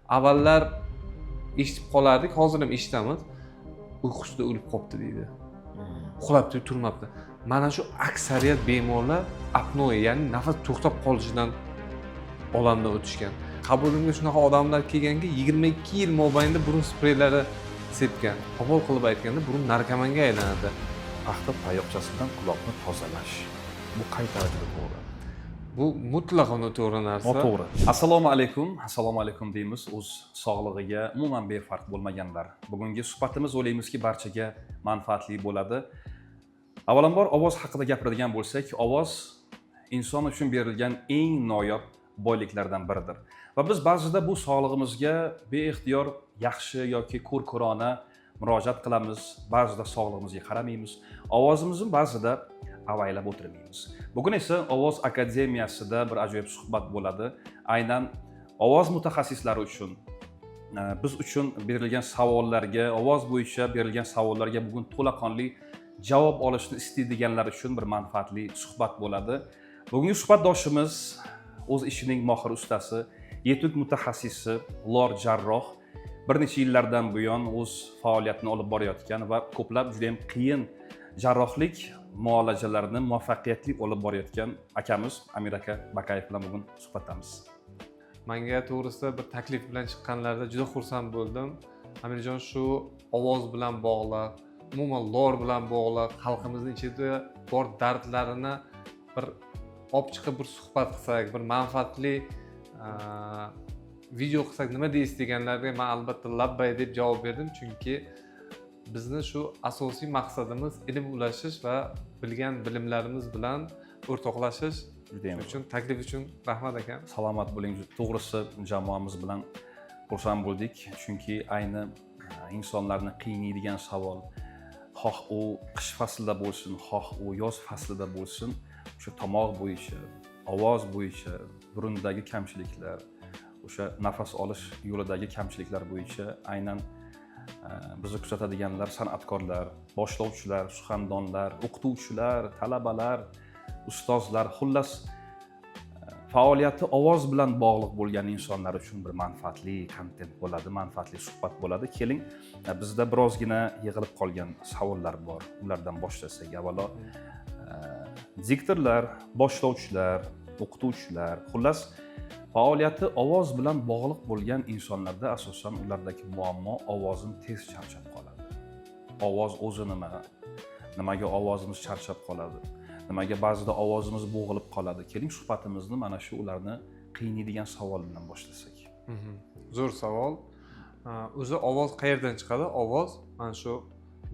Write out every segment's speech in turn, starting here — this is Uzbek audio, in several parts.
Avvallar eshitib qolardik, hozir ham eshitamiz, uyqusida o'lib qolibdi deydi, uxlab turib turmabdi. Mana shu aksariyat bemorlar apnoe, ya'ni nafas to'xtab qolishidan olamdan o'tishgan. Qabulimga shunaqa odamlar kelganki, 22 yil mobaynida burun spreylari sepgan, qo'pol qilib aytganda, burun narkomanga aylanadi. Paxta tayoqchasi bilan quloqni tozalash, bu qay darajada to'g'ri? Bu mutlaqo noto'g'ri narsa. Noto'g'ri. Assalomu alaykum, assalomu alaykum deymiz o'z sog'lig'iga umuman befarq bo'lmaganlar. Bugungi suhbatimiz, o'ylaymizki, barchaga manfaatli bo'ladi. Avvalambor, ovoz haqida gapiradigan bo'lsak, ovoz inson uchun berilgan eng noyob boyliklardan biridir va biz ba'zida bu sog'lig'imizga beixtiyor yaxshi yoki ko'r ko'rona murojaat qilamiz, ba'zida sog'lig'imizga qaramaymiz, ovozimizni ba'zida avaylab o'tirmaymiz. Bugun esa Ovoz akademiyasida bir ajoyib suhbat bo'ladi. Aynan ovoz mutaxassislari uchun, biz uchun berilgan savollarga, ovoz bo'yicha berilgan savollarga bugun to'laqonli javob olishni istaydiganlar uchun bir manfaatli suhbat bo'ladi. Bugungi suhbatdoshimiz o'z ishining mohir ustasi, yetuk mutaxassisi, lor jarroh, bir necha yillardan buyon o'z faoliyatini olib borayotgan va ko'plab judayam qiyin jarrohlik muolajalarini muvaffaqiyatli olib borayotgan akamiz Amir aka Bakayev bilan bugun suhbatdamiz. Manga to'g'risida bir taklif bilan chiqqanlarida juda xursand bo'ldim. Amirjon, shu ovoz bilan bog'liq, umuman lor bilan bog'liq xalqimizni ichida bor dardlarini bir olib chiqib, bir suhbat qilsak, bir manfaatli video qilsak, nima deysiz deganlarga man albatta labbay deb javob berdim, chunki bizni shu asosiy maqsadimiz ilm ulashish va bilgan bilimlarimiz bilan o'rtoqlashish. Judayam Shuning uchun taklif uchun rahmat, akam. Salomat bo'ling. To'g'risi, jamoamiz bilan xursand bo'ldik, chunki ayni insonlarni qiynaydigan savol, xoh u qish faslida bo'lsin, xoh u yoz faslida bo'lsin, o'sha tomoq bo'yicha, ovoz bo'yicha, burundagi kamchiliklar, o'sha nafas olish yo'lidagi kamchiliklar bo'yicha aynan bizni kuzatadiganlar san'atkorlar, boshlovchilar, suxandonlar, o'qituvchilar, talabalar, ustozlar, xullas, faoliyati ovoz bilan bog'liq bo'lgan insonlar uchun bir manfaatli kontent bo'ladi, manfaatli suhbat bo'ladi. Keling, bizda birozgina yig'ilib qolgan savollar bor, ulardan boshlasak. Avvalo, diktorlar, boshlovchilar, o'qituvchilar, xullas, faoliyati ovoz bilan bog'liq bo'lgan insonlarda asosan ulardagi muammo: ovozim tez charchab qoladi. Ovoz o'zi nima? Nimaga ovozimiz charchab qoladi? Nimaga ba'zida ovozimiz bo'g'ilib qoladi? Keling, suhbatimizni mana shu ularni qiynaydigan savol bilan boshlasak. Zo'r savol. O'zi ovoz qayerdan chiqadi? Ovoz mana shu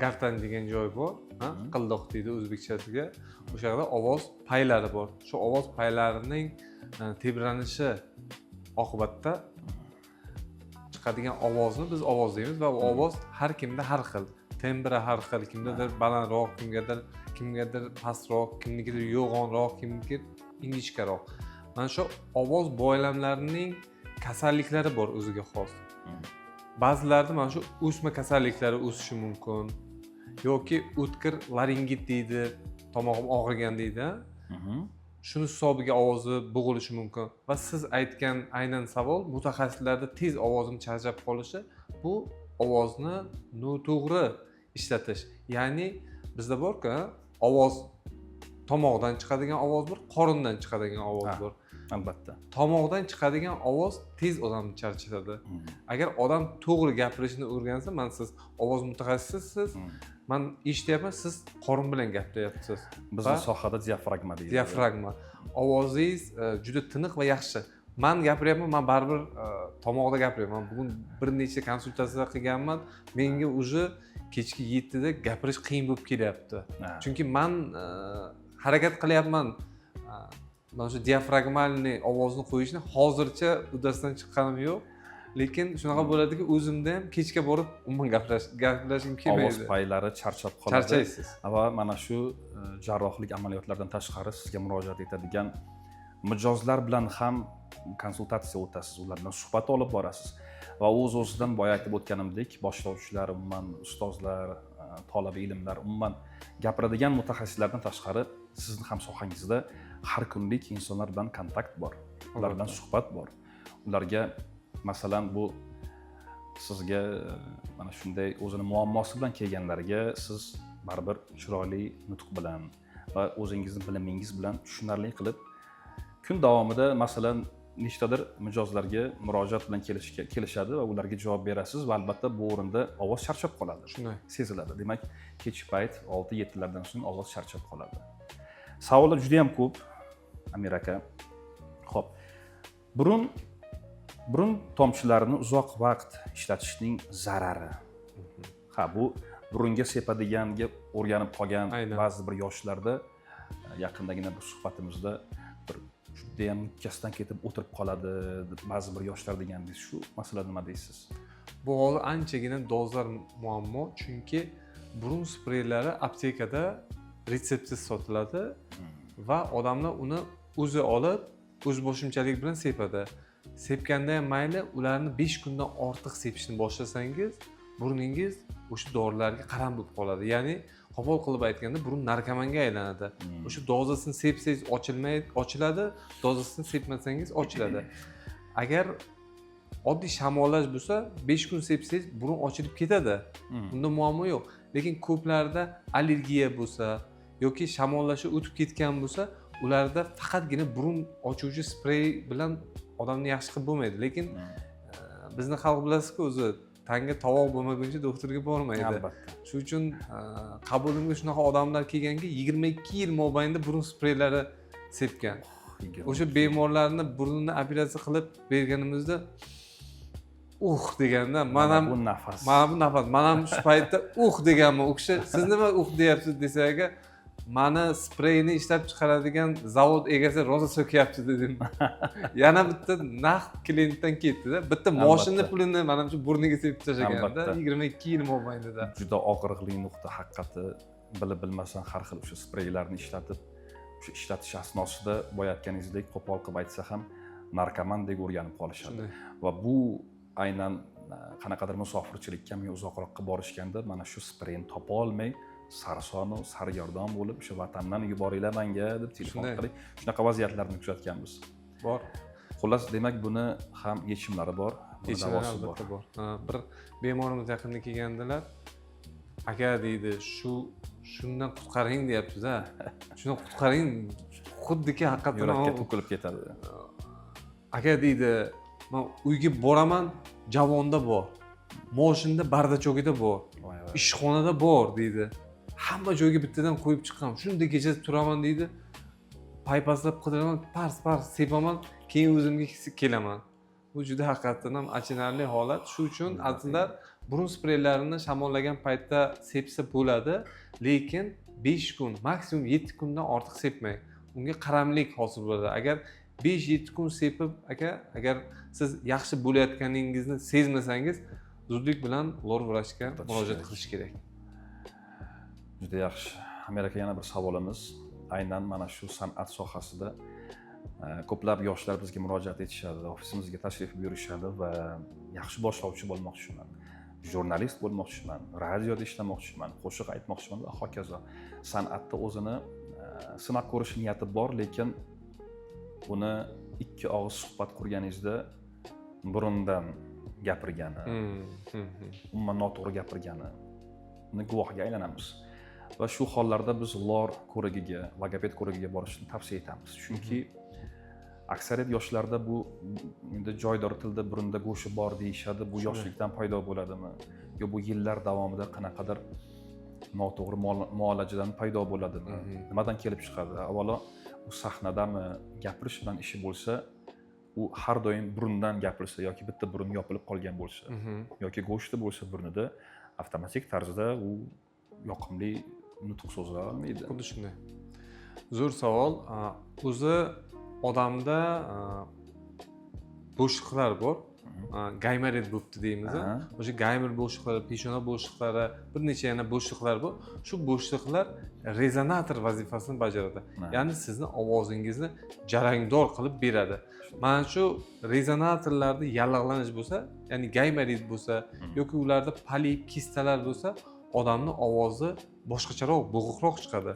гортань degan joy bor, ha? Qildoq deydi o'zbekchasiga. O'sha yerda ovoz paylari bor. Shu ovoz paylarining tebranishi oqibatida chiqadigan ovozni biz ovoz deymiz va u ovoz har kimda har xil, tembri har xil: kimdadir balandroq, kimgadir pastroq, kimnikidir yo'g'onroq, kimniki ingichkaroq. Mana shu ovoz boylamlarining kasalliklari bor o'ziga xos. Ba'zilarida mana shu o'sma kasalliklari o'sishi mumkin yoki o'tkir laringit deydi, tomog'im og'rigan deydi, a? Shuni hisobiga ovozi bo'g'ilishi mumkin. Va siz aytgan aynan savol, mutaxassislarda tez ovozim charchab qolishi, bu ovozni noto'g'ri ishlatish. Ya'ni bizda borku, ovoz tomoqdan chiqadigan ovoz bor, qorindan chiqadigan ovoz bor. Tomoqdan chiqadigan ovoz tez odamni charchatadi. Agar odam to'g'ri gapirishni o'rgansa, man, siz ovoz mutaxassisisiz, man eshityapman, siz qorin bilan gapiryapsiz. Bizni sohada diafragma deyiladi. Diafragma. Ovozingiz juda tiniq va yaxshi. Man gapiryapman, man baribir tomoqda gapiryapman. Bugun bir necha konsultatsiya qilganman, menga уже kechki 7da gapirish qiyin bo'lib kelyapti, chunki man harakat qilyapman mana shu диафрагмальный ovozni qo'yishni, hozircha uddasidan chiqqanim yo'q. Lekin shunaqa bo'ladiki, o'zimda ham kechga borib umuman gaplashgim Ovoz kelmaydi. paylari charchab qoladi. Charchaysiz. Va mana shu jarrohlik amaliyotlaridan tashqari sizga murojaat etadigan mijozlar bilan ham konsultatsiya o'tasiz, ular bilan suhbat olib borasiz va o'z o'zidan boya aytib o'tganimdek, boshlovchilar, umuman ustozlar, tolibi ilmlar, umuman gapiradigan mutaxassislardan tashqari sizni ham sohangizda har kunlik insonlar bilan kontakt bor, ular bilan suhbat bor, ularga Masalan, bu sizga mana shunday o'zini muammosi bilan kelganlarga siz baribir chiroyli nutq bilan va o'zingizni bilimingiz bilan tushunarli qilib, kun davomida, masalan, nechtadir mijozlarga murojaat bilan kelishadi va ularga javob berasiz va albatta bu o'rinda ovoz charchab qoladi. Shunday. Seziladi. Demak, kechki payt 6-7 lardan so'ng ovoz charchab qoladi. Savollar juda yam ko'p, Amir aka. Ho'p, burun tomchilarini uzoq vaqt ishlatishning zarari. Ha, bu burunga sepadiganga o'rganib qolgan ba'zi bir yoshlarda, yaqindagina bir suhbatimizda bir judayam mukkasidan ketib o'tirib qoladi deb ba'zi bir yoshlar degandingiz. Shu masalada nima deysiz? Bu hozir anchagina dolzarb muammo, chunki burun spreylari aptekada retseptsiz sotiladi va odamlar uni o'zi olib, o'zboshimchalik bilan sepadi. Sepganda ham mayli, ularni 5 kundan ortiq sepishni boshlasangiz, burningiz o'sha dorilarga qaram bo'lib qoladi. Ya'ni qo'pol qilib aytganda, burun narkomanga aylanadi. O'sha dozasini sepsangiz ochilmaydi, ochiladi, dozasini sepmasangiz ochiladi. Agar oddiy shamollash bo'lsa, 5 kun sepsangiz, burun ochilib ketadi. Unda muammo yo'q. Lekin ko'plarda allergiya bo'lsa yoki shamollashi o'tib ketgan bo'lsa, ularda faqatgina burun ochuvchi sprey bilan odamni yaxshi qilib bo'lmaydi. Lekin bizni xalq, bilasizku, o'zi tanga tovoq bo'lmaguncha doktorga bormaydi. Shuning uchun qabulimga shunaqa odamlar kelganki, 22 yil mobaynida burun spreylari sepgan. O'sha bemorlarni burnini operatsiya qilib berganimizda, "Uh" deganda man ham bu nafas. Mana bu nafas, man ham shu paytda "Uh" deganman. U kishi: "Siz nima uh deyapsiz?" desa, "Aka, mani spreyni ishlab chiqaradigan zavod egasi rosa so'kyapti", dedim. Yana bitta naqd klientdan ketdida, bitta moshina pulini manimcha burniga sepib tashlaganda 22 yil mobaynida. Juda og'riqli nuqta haqiqati. Bilib bilmasdan har xil o'sha spreylarni ishlatib, o'sha ishlatish asnosida, boya aytganingizdek, qo'pol qilib aytsa ham, narkomandek o'rganib qolishadi. Va bu aynan qanaqadir musofirchilikka yo uzoqroqqa borishganda mana shu spreyni topa olmay sarsonu sargardon bo'lib, o'sha vatandan yuboringlar manga deb telefon qilib, shunaqa vaziyatlarni kuzatganmiz. Bor. Xullas, demak, buni ham yechimlari bor, buni Yechimlari davosi bor. Albatta bor. Ha, bir bemorimiz yaqinda kelgandilar. "Aka", deydi, "shu shundan qutqaring", deyapsiz a, "Shundan qutqaring", xuddiki haqiqatdan Yurakka to'kilib ketadi. "Aka", deydi, "man uyga boraman, javonda bor, moshinda бардачок ida bor, Voy, voy. ishxonada bor", deydi. "Hamma joyga bittadan qo'yib chiqqan. Shunday kecha turaman", deydi, "paypaslab qidiraman, pars pars sepaman, keyin o'zimga kelaman". Bu juda haqiqatdan ham achinarli holat. Shu uchun, azizlar, burun spreylarini shamollagan paytda sepsa bo'ladi, lekin 5 kun, maksimum 7 kundan ortiq sepmang. Unga qaramlik hosil bo'ladi. Agar 5-7 kun sepib, aka, agar siz yaxshi bo'layotganingizni sezmasangiz, zudlik bilan lor vrachga To'xtatish murojaat kerak. qilish kerak. Juda yaxshi, Amir aka. Yana bir savolimiz aynan mana shu san'at sohasida ko'plab yoshlar bizga murojaat etishadi, ofisimizga tashrif buyurishadi va yaxshi boshlovchi bo'lmoqchiman, jurnalist bo'lmoqchiman, radioda ishlamoqchiman, qo'shiq aytmoqchiman va hokazo, san'atda o'zini sinab ko'rish niyati bor, lekin uni ikki og'iz suhbat qurganingizda burundan gapirgani, umuman noto'g'ri gapirgani, uni guvohiga aylanamiz va shu hollarda biz lor ko'rigiga, logoped ko'rigiga borishni tavsiya etamiz, chunki aksariyat yoshlarda bu endi joydor tilda burunda go'shti bor deyishadi. Bu yoshlikdan paydo bo'ladimi yo bu yillar davomida qanaqadir noto'g'ri muolajadan paydo bo'ladimi, nimadan kelib chiqadi? Avvalo, u sahnadami, gapirish bilan ishi bo'lsa, u har doim burundan gapirsa yoki bitta burun yopilib qolgan bo'lsa yoki go'shti bo'lsa burnida, avtomatik tarzda u yoqimli nutq so'zlay olmaydi. Xuddi shunday. Zo'r savol. O'zi odamda bo'shliqlar bor, gaymorit bo'libdi deymiz a. O'sha gaymorit bo'shliqlari, peshona bo'shliqlari, bir necha yana bo'shliqlar bor. Shu bo'shliqlar rezonator vazifasini bajaradi, ya'ni sizni ovozingizni jarangdor qilib beradi. Mana shu rezonatorlarda yallig'lanish bo'lsa, ya'ni gaymorit bo'lsa yoki ularda polip, kistalar bo'lsa, odamni ovozi Boshqacharoq, bo'g'iqroq chiqadi.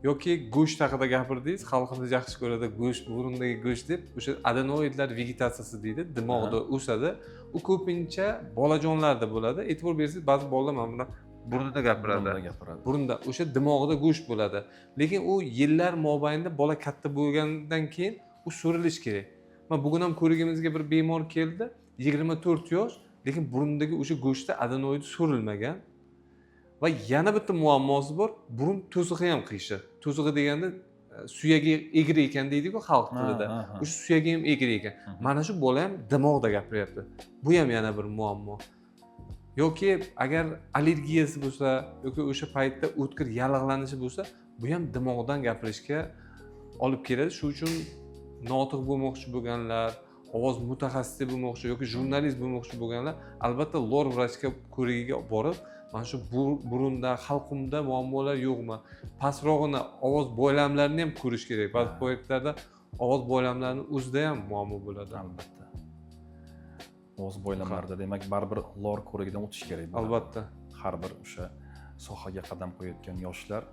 Yoki go'sht haqida gapirdingiz, xalqimiz yaxshi ko'radi go'sht, burundagi go'sht deb. O'sha adenoidlar vegetatsiyasi deydi, dimog'da o'sadi. U ko'pincha bolajonlarda bo'ladi. E'tibor bersangiz, ba'zi bolalar mana bunaqa burnida gapiradi. Burnida gapiradi. Burunda, o'sha dimog'ida go'sht bo'ladi. Lekin u yillar mobaynida, bola katta bo'lgandan keyin u so'rilishi kerak. Mana bugun ham ko'rigimizga bir bemor keldi, 24 yosh, lekin burnidagi o'sha go'shtda adenoidi so'rilmagan. Va yana bitta muammosi bor, burun to'sig'i ham qiyshiq. To'sig'i deganda suyagi egri ekan deydiku xalq tilida. Ha, ha, ha. O'sha suyagi ham egri ekan. Mana shu bola ham dimog'da gapiryapti. Bu ham yana bir muammo. Yoki agar allergiyasi bo'lsa yoki o'sha paytda o'tkir yallig'lanishi bo'lsa, bu ham dimog'dan gapirishga olib keladi. Shu uchun notiq bo'lmoqchi bo'lganlar, ovoz mutaxassisi bo'lmoqchi yoki jurnalist bo'lmoqchi bo'lganlar albatta lor vrachga ko'rigiga borib, mana shu burunda, halqumda muammolar yo'qmi, pastrog'ini, ovoz boylamlarini ham ko'rish kerak. Ba'zi paytlarda ovoz boylamlarini o'zida ham muammo bo'ladi. Albatta, ovoz boylamlarida, demak, baribir lor ko'rigidan o'tish kerak bo'ladi. Albatta. Har bir o'sha sohaga qadam qo'yayotgan yoshlar,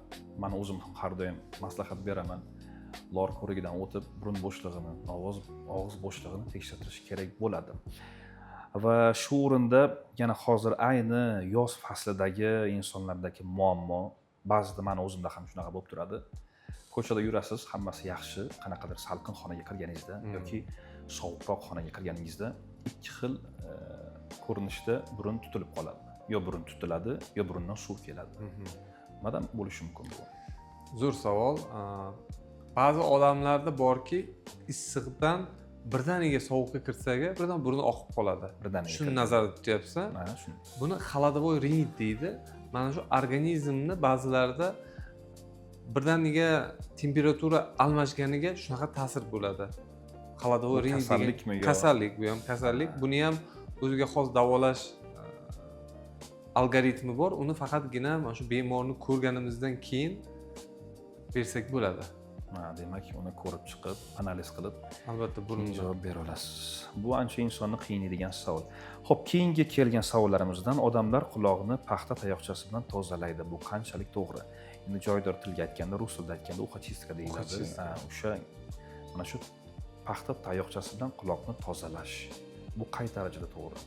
man o'zim ham har doim maslahat beraman, lor ko'rigidan o'tib, burun bo'shlig'ini, og'iz bo'shlig'ini tekshirtirish kerak bo'ladi. Va shu o'rinda yana hozir ayni yoz faslidagi insonlardagi muammo, ba'zida mani o'zimda ham shunaqa bo'lib turadi. Ko'chada yurasiz, hammasi yaxshi, qanaqadir salqin xonaga kirganingizda yoki sovuqroq xonaga kirganingizda ikki xil ko'rinishda burun tutilib qoladi. Yo burun tutiladi, yo burundan suv keladi. Nimadan bo'lishi mumkin bu? Zo'r savol. Ba'zi odamlarda borki, issiqdan birdaniga sovuqqa kirsa, birdan burni oqib qoladi. Birdaniga Shuni kirgan. nazarda tutyapsan. Ha, shuni. Buni холодовой ринит deydi. Mana shu organizmni ba'zilarida birdaniga temperatura almashganiga shunaqa ta'sir bo'ladi. Холодовой Bu ринит degan. Kasallikmi yo? Kasallik, bu ham kasallik. Buni ham o'ziga xos davolash algoritmi bor. Uni faqatgina mana shu bemorni ko'rganimizdan keyin bersak bo'ladi. Ha, demak, uni ko'rib chiqib, analiz qilib, Albatta, keyin burundan. javob bera olasiz. Bu ancha insonni qiynaydigan savol. Ho'p, keyingi kelgan savollarimizdan: odamlar qulog'ini paxta tayoqchasi bilan tozalaydi, bu qanchalik to'g'ri? Endi joydor tilga aytganda, rus tilida aytganda, ухочистка deyiladi. Ухочистка. Ha, o'sha mana shu paxta tayoqchasi bilan quloqni tozalash, bu qay darajada to'g'ri?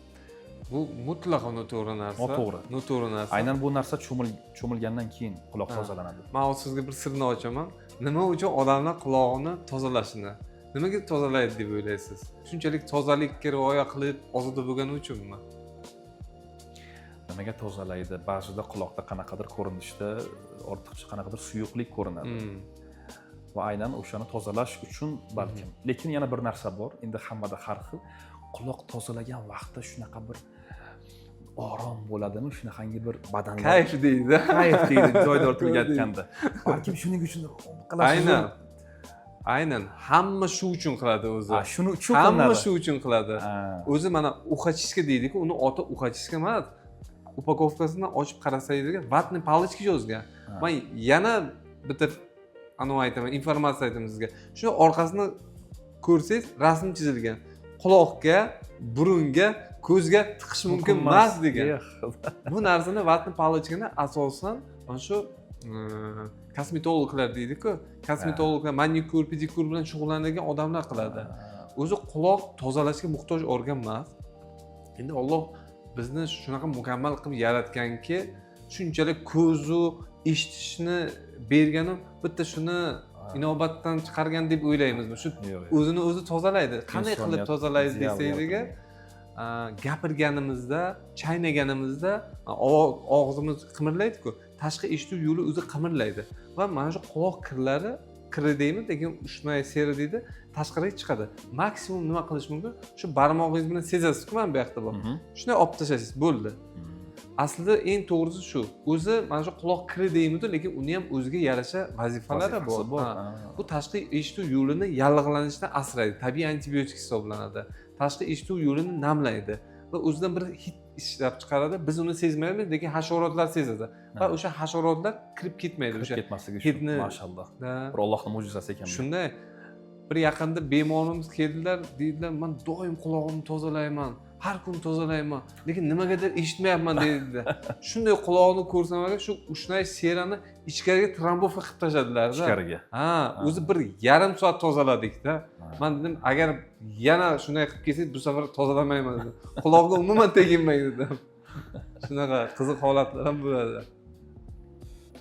Bu mutlaqo noto'g'ri narsa. Noto'g'ri. Noto'g'ri narsa. Aynan bu narsa cho'milgandan keyin quloq tozalanadi. Man hozir sizga bir sirni ochaman, nima uchun odamlar qulog'ini tozalashini. Nimaga tozalaydi deb o'ylaysiz? Shunchalik tozalikka rioya qilib, ozoda bo'lgani uchunmi? Nimaga tozalaydi? Ba'zida quloqda qanaqadir ko'rinishda ortiqcha qanaqadir suyuqlik ko'rinadi va aynan o'shani tozalash uchun balkim. Lekin yana bir narsa bor, endi hammada har xil. Quloq tozalagan vaqtda shunaqa bir orom bo'ladimi, shunaqangi bir badanlar Kayf deydi. Kayf deydi joydor tilga aytganda. Balkim shuning uchun qilasiz. Aynan hamma shu uchun qiladi o'zi. Ha, shuni uchun Hamma qilinadi. shu uchun qiladi. O'zi mana ухочистка deydiku, uni oti ухочистка emas. Упаковка sini ochib qarasangiz, ватный палочка yozgan. Man yana bitta anavi aytaman, informatsiya aytaman sizga. Shuni orqasini ko'rsangiz, rasm chizilgan, quloqqa, burunga, ko'zga tiqish mumkin emas degan. Bu narsani, ватный палочка ni asosan mana shu kosmetologlar deydiku, kosmetologlar, manikyur, pedikyur bilan shug'ullanadigan odamlar qiladi. O'zi quloq tozalashga muhtoj organ emas. Endi Olloh bizni shunaqa mukammal qilib yaratganki, shunchalik ko'zu eshitishni bergani, bitta shuni inobatdan chiqargan deb o'ylaymizmi shu? Yo'q, yo'q. O'zini o'zi tozalaydi. Qanday qilib Insoniyat tozalaydi ideal desangiz agar, yaratilgan. Gapirganimizda, chaynaganimizda og'zimiz qimirlaydiku, tashqi eshituv yo'li o'zi qimirlaydi va mana shu quloq kirlari, kiri deymiz, lekin ушная сера deydi, tashqariga chiqadi. Maksimum nima qilish mumkin? Shu barmog'ingiz bilan sezasizku, mana bu yoqda bor, shunday olib tashlaysiz, bo'ldi. Aslida eng to'g'risi shu. O'zi mana shu quloq kiri deymizu, lekin uni ham o'ziga yarasha vazifalari Vazifasi bor. bor. Ha. Ha. Bu tashqi eshituv yo'lini yallig'lanishdan asraydi, tabiiy antibiotik hisoblanadi, tashqi eshituv yo'lini namlaydi va o'zidan bir hid ishlab chiqaradi. Biz uni sezmaymiz, lekin hasharotlar sezadi va o'sha hasharotlar kirib ketmaydi Kirib o'sha ketmasligi uchun. hidni. Mashalloh. Da. Bir Ollohning mo'jizasi ekan bu. Shunday bir yaqinda bemorimiz keldilar, deydilar: "Man doim qulog'imni tozalayman, Har kuni tozalayman, lekin nimagadir eshitmayapman, deydi. Shunday qulog'ini ko'rsam agar, shu ушная сера ni ichkariga трамбовка qilib tashladilarda. Ichkariga. Ha, o'zi 1,5 soat tozaladikda. Man dedim, agar yana shunday qilib kelsangiz, bu safar tozalamayman dedim, qulog'iga umuman teginmang dedim. Shunaqa qiziq holatlar ham bo'ladi.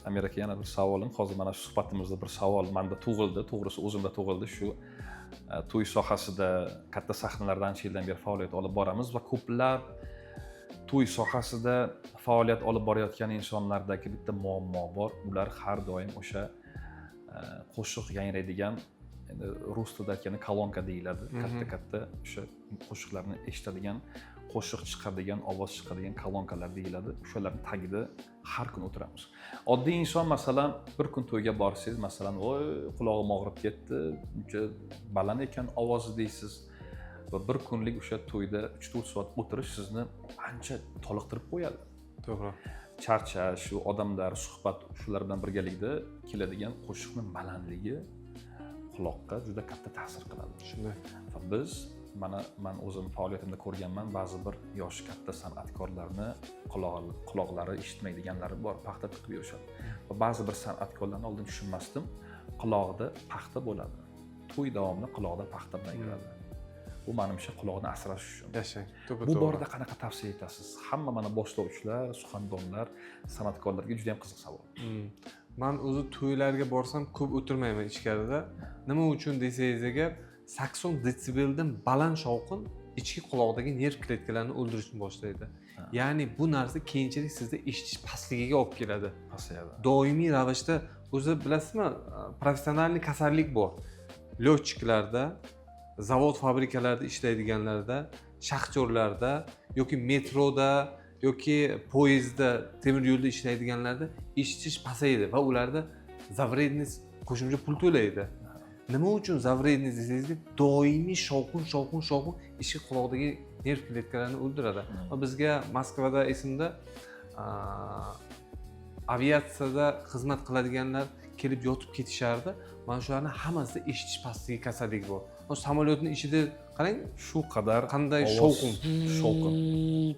Amir aka, yana bir savolim. Hozir mana shu suhbatimizda bir savol manda tug'ildi, to'g'risi, o'zimda tug'ildi. Shu to'y sohasida katta sahnalarda ancha yildan beri faoliyat olib boramiz va ko'plab to'y sohasida faoliyat olib borayotgan insonlardagi bitta muammo bor: ular har doim o'sha qo'shiq yangraydigan, endi rus tilida aytganda kolonka deyiladi, katta katta o'sha qo'shiqlarni eshitadigan, qo'shiq chiqadigan, ovoz chiqadigan kolonkalar deyiladi, o'shalarni tagida har kuni o'tiramiz. Oddiy inson, masalan, bir kun to'yga borsangiz, masalan, "Voy, qulog'im og'rib ketdi, uncha baland ekan ovozi", deysiz va bir kunlik o'sha to'yda 3-4 soat o'tirish sizni ancha toliqtirib qo'yadi. Charchash, shu odamlar, suhbat, shular bilan birgalikda keladigan qo'shiqni balandligi quloqqa juda katta ta'sir qiladi. Shunday. Va biz, mana, man o'zim faoliyatimda ko'rganman, ba'zi bir yoshi katta san'atkorlarni quloqlari eshitmaydiganlari bor, paxta tiqib yurishadi. Va ba'zi bir san'atkorlarni oldin tushunmasdim, qulog'ida paxta bo'ladi, to'y davomida qulog'ida paxta bilan yuradi. Bu, manimcha, quloqni asrash uchun. Yashang, to'ppa Bu to'g'ri. borada qanaqa tavsiya etasiz? Hamma mana boshlovchilar, suxandonlar, san'atkorlarga juda yam qiziq savol. Man o'zi to'ylarga borsam, ko'p o'tirmayman ichkarida. Nima uchun desangiz agar, 80 detsibeldan baland shovqin ichki quloqdagi nerv kletkalarini o'ldirishni boshlaydi. Ya'ni bu narsa keyinchalik sizda eshitish pastligiga olib keladi. Pasayadi. Doimiy ravishda. O'zi bilasizmi, профессиональный kasallik bor: лётчик larda, zavod fabrikalarda ishlaydiganlarda, shaxtyorlarda yoki metroda yoki poyezdda, temir yo'lda ishlaydiganlarda eshitish pasayadi va ularda за вредность qo'shimcha pul to'laydi. Nima uchun за вредность desangiz, doimiy shovqin, shovqin, shovqin ichki quloqdagi nerv kletkalarini o'ldiradi. Va bizga Moskvada, esimda, aviatsiyada xizmat qiladiganlar kelib yotib ketishardi. Mana shularni hammasida eshitish pastligi kasalligi bor. Samolyotni ichida qarang, Shu qadar qanday ovoz, shovqin, shovqin.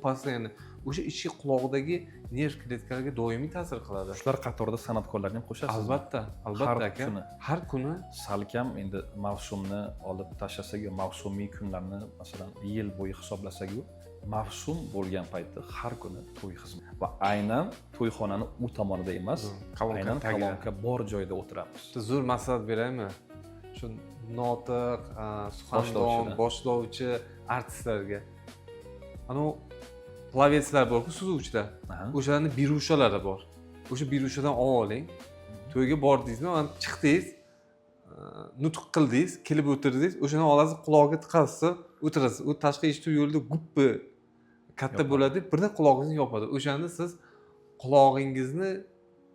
Постоянно o'sha ichki qulog'idagi nerv kletkalariga doimiy ta'sir qiladi. Shular qatorida san'atkorlarni ham qo'shasiz. Albatta, albatta, Har aka. kuni. Har kuni. Salkam endi mavsumni olib tashlasak, mavsumiy kunlarni, masalan, yil bo'yi hisoblasak, mavsum bo'lgan paytda har kuni to'y xizmat va aynan to'yxonani u tomonida emas, Kolonka aynan tagida. kolonka bor joyda o'tiramiz. Bitta zo'r maslahat beraymi shu notiq, suxandon, Boshlovchilar. boshlovchi artistlarga? Anavi пловец lar borku, suzuvchilar, o'shalarni беруша lari bor. O'sha беруша dan olib oling. To'yga bordingizmi, mana chiqdingiz, nutq qildingiz, kelib o'tirdingiz, o'shani olasiz, qulog'iga tiqasiz, o'tirasiz. U tashqi eshituv yo'lida guppi katta Yopadi. bo'ladi, birdan qulog'ingizni yopadi. O'shanda siz qulog'ingizni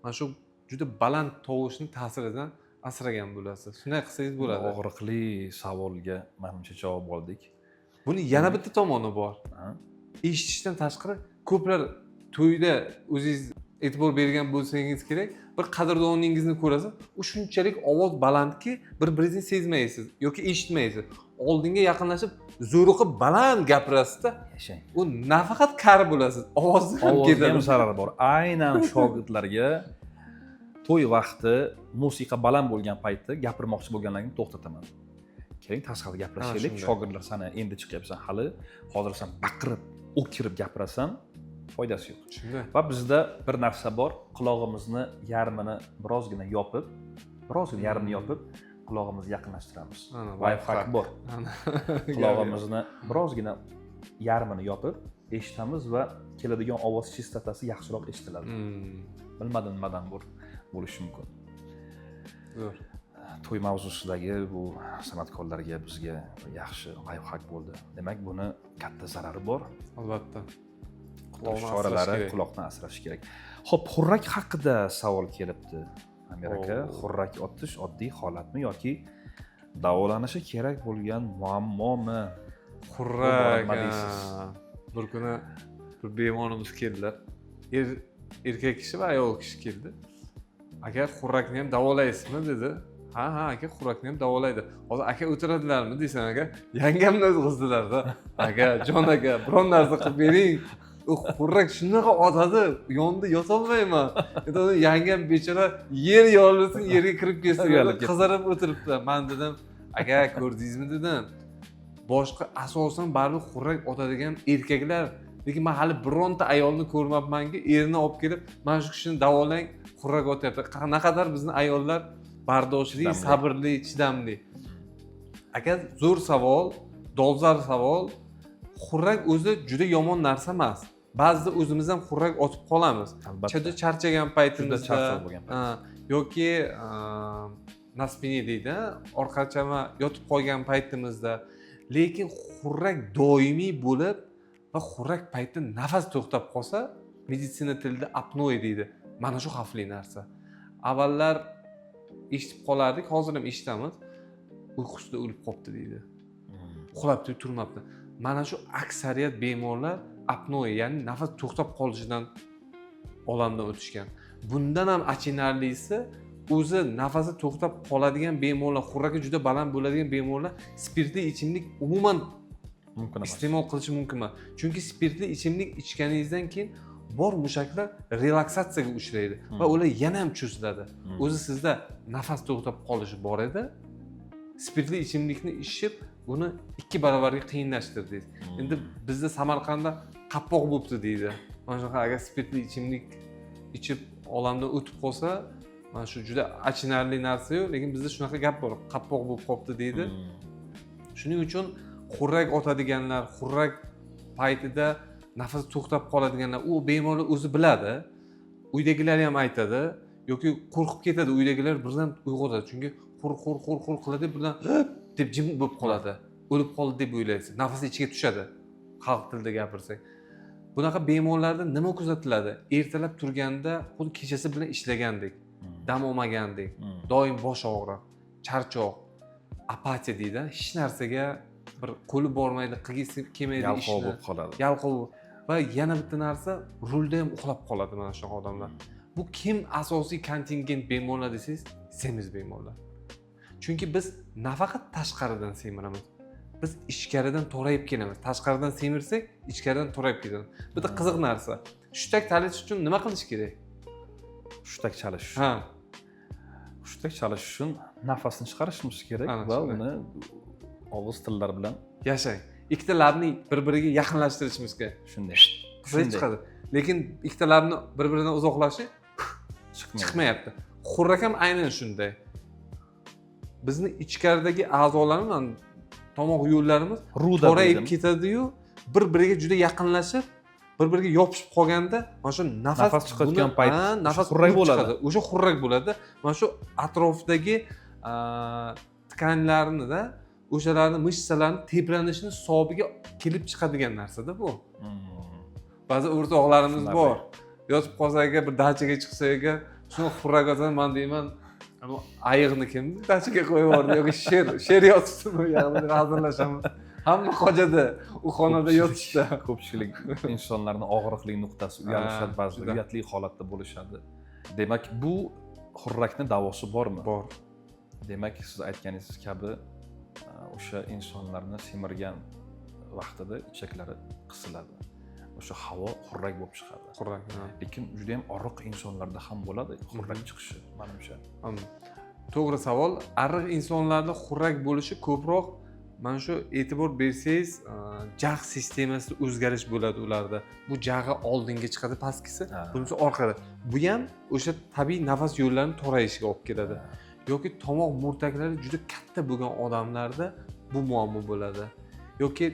mana shu juda baland tovushni ta'siridan asragan bo'lasiz. Shunday qilsangiz bo'ladi. Og'riqli savolga, manimcha, javob oldik. Buni yana bitta tomoni bor. Ha? Eshitishdan tashqari, ko'plar to'yda, o'zingiz e'tibor bergan bo'lsangiz kerak, bir qadrdoningizni ko'rasiz, u shunchalik ovoz balandki, bir biringizni sezmaysiz yoki eshitmaysiz. Oldinga yaqinlashib, zo'riqib baland gapirasizda. Yashang. U nafaqat kar bo'lasiz, ovozi ham Ovozga ham ketadi. zarari bor. Aynan shogirdlarga to'y vaqti musiqa baland bo'lgan paytda gapirmoqchi bo'lganlarni to'xtataman: "Keling, tashqarida gaplashaylik." Shunday. Shogirdlar, "Sana endi chiqyapsan hali, hozir san baqirib, o'kirib gapirasan, foydasi yo'q." Shunday. Va bizda bir narsa bor: qulog'imizni yarmini birozgina yopib, birozgina yarmini yopib, qulog'imizni yaqinlashtiramiz. Ana, Лайфхак лайфхак. bor. Ana. Qulog'imizni birozgina yarmini yopib eshitamiz va keladigan ovoz chistotasi yaxshiroq eshitiladi. Bilmadim, nimadan bo'lishi mumkin. Zo'r. To'y mavzusidagi bu san'atkorlarga, bizga yaxshi лайфхак bo'ldi. Demak, buni katta zarari bor. Albatta. Qutoqlash Quloqni asrash choralari kerak. Quloqni asrash kerak. Ho'p, xurrak haqida savol kelibdi, Amir aka. Oo. Xurrak otish oddiy holatmi yoki davolanishi kerak bo'lgan muammomi? Xurrak. Nima deysiz? Ha. Bir kuni bir bemorimiz keldilar. Erkak kishi va ayol kishi keldi. "Aka, xurrakni ham davolaysizmi?" dedi. Ha, aka, xurrakni ham davolaydi. Hozir aka o'tiradilarmi deysan, aka, yangamni o'tqizdilarda. Aka, jon aka, biron narsa qilib bering, u xurrak shunaqa otadi, yonida yotolmayman. Endi uni yangam bechora yer yorilsin, yerga kirib ketsin. Uyalib ketdi. Qizarib o'tiribdi. Man dedim, aka, ko'rdingizmi, dedim, boshqa asosan baribir xurrak otadigan erkaklar, lekin man hali bironta ayolni ko'rmabmanki, erini olib kelib, mana shu kishini davolang, xurrak otyapti. Naqadar bizni ayollar bardoshli, Chidamli. sabrli, chidamli. Aka, zo'r savol, dolzarb savol. Xurrak o'zi juda yomon narsa emas, ba'zida o'zimiz ham xurrak otib qolamiz. Albatta. Juda charchagan paytimizda. Juda charchoq bo'lgan payt. Ha, yoki на спине deydi, orqachama yotib qolgan paytimizda. Lekin xurrak doimiy bo'lib va xurrak paytida nafas to'xtab qolsa, meditsina tilida apnoe deydi, mana shu xavfli narsa. Avvallar eshitib qolardik, hozir ham eshitamiz, uyqusida o'lib qolibdi deydi, uxlab turib turmabdi. Mana shu aksariyat bemorlar apnoe, ya'ni nafas to'xtab qolishidan olamdan o'tishgan. Bundan ham achinarlisi, o'zi nafasi to'xtab qoladigan bemorlar, xurragi juda baland bo'ladigan bemorlar spirtli ichimlik umuman Mumkin emas. iste'mol qilishi mumkin emas, chunki spirtli ichimlik ichganingizdan keyin bor mushaklar relaksatsiyaga uchraydi va ular yana ham cho'ziladi. O'zi sizda nafas to'xtab qolishi bor edi, spirtli ichimlikni ichib buni 2 baravarga qiyinlashtirdingiz. Endi bizda Samarqandda qappoq bo'libdi deydi. Mana shunaqa agar spirtli ichimlik ichib olamdan o'tib qolsa, mana shu juda achinarli narsayu, lekin bizda shunaqa gap bor, qappoq bo'lib qolibdi deydi. Shuning uchun xurrak otadiganlar, xurrak paytida nafasi to'xtab qoladiganlar, u bemorlar o'zi biladi, uydagilar ham aytadi yoki qo'rqib ketadi uydagilar, birdan uyg'otadi, chunki xur xur xur xur qiladi, birdan deb jim bo'lib qoladi, o'lib qoldi deb o'ylaysiz, nafasi ichiga tushadi, xalq tilida gapirsak. Bunaqa bemorlarda nima kuzatiladi? Ertalab turganda xuddi kechasi bilan ishlagandek, dam olmagandek, doim bosh og'riq, charchoq, apatiya deydi, hech narsaga bir qo'li bormaydi, qilgisi kelmaydi Yalqov ishni. bo'lib qoladi. Yalqov. Va yana bitta narsa, rulda ham uxlab qoladi mana shunaqa odamlar. Bu kim asosiy kontingent bemorlar desangiz, semiz bemorlar, chunki biz nafaqat tashqaridan semiramiz, biz ichkaridan torayib kelamiz. Tashqaridan semirsak, ichkaridan torayib ketamiz. Bitta qiziq narsa, hushtak chalish uchun nima qilish kerak? Hushtak chalish. Ha. Hushtak chalish uchun nafasni chiqarishimiz kerak Ana va shunday. uni og'iz tillar bilan. Yashang, ikkita labni bir biriga yaqinlashtirishimiz kerak. Shunday. Qilsak Shunday. chiqadi, lekin ikkita labni bir biridan uzoqlashib Chiqmaydi. Chiqmayapti. Xurrak ham aynan shunday, bizni ichkaridagi a'zolarimiz, mana tomoq yo'llarimiz Ruda torayib deydimi? ketadiyu, bir biriga juda yaqinlashib, bir biriga yopishib qolganda mana shu nafas Nafas chiqayotgan payt ha, o'sha nafas xurrak urib bo'ladi. chiqadi. O'sha xurrak bo'ladi. Mana shu atrofdagi ткань larnida, o'shalarni, мышца larni tebranishini hisobiga kelib chiqadigan narsada bu. Ba'zi o'rtoqlarimiz Tushunarli. bor, yotib qolsa agar, bir dachaga chiqsa agar, shuni xurrak otadi. Man deyman, bu ayiqni kim dachaga qo'yib yubordi yoki sher yotibdimi u yoqda deb hazillashamiz. Hamma qochadi u xonada yotishda. Ko'pchilik insonlarni og'riqli nuqtasi, uyalishadi Ha, ba'zida, juda. uyatli holatda bo'lishadi. Demak, bu xurrakni davosi bormi? Bor. Demak, siz aytganingiz kabi, o'sha insonlarni semirgan vaqtida ichaklari qisiladi, o'sha havo xurrak bo'lib chiqadi. Xurrak, ha. Lekin juda yam oriq insonlarda ham bo'ladi xurrak chiqishi, manimcha. To'g'ri savol. Ariq insonlarda xurrak bo'lishi ko'proq, mana shu e'tibor bersangiz, jag' sistemasida o'zgarish bo'ladi ularda. Bu jag'i oldinga chiqadi pastkisi, bunisi orqada. Bu ham o'sha tabiiy nafas yo'llarini torayishiga olib keladi. Yoki tomoq murtaklari juda katta bo'lgan odamlarda bu muammo bo'ladi. Yoki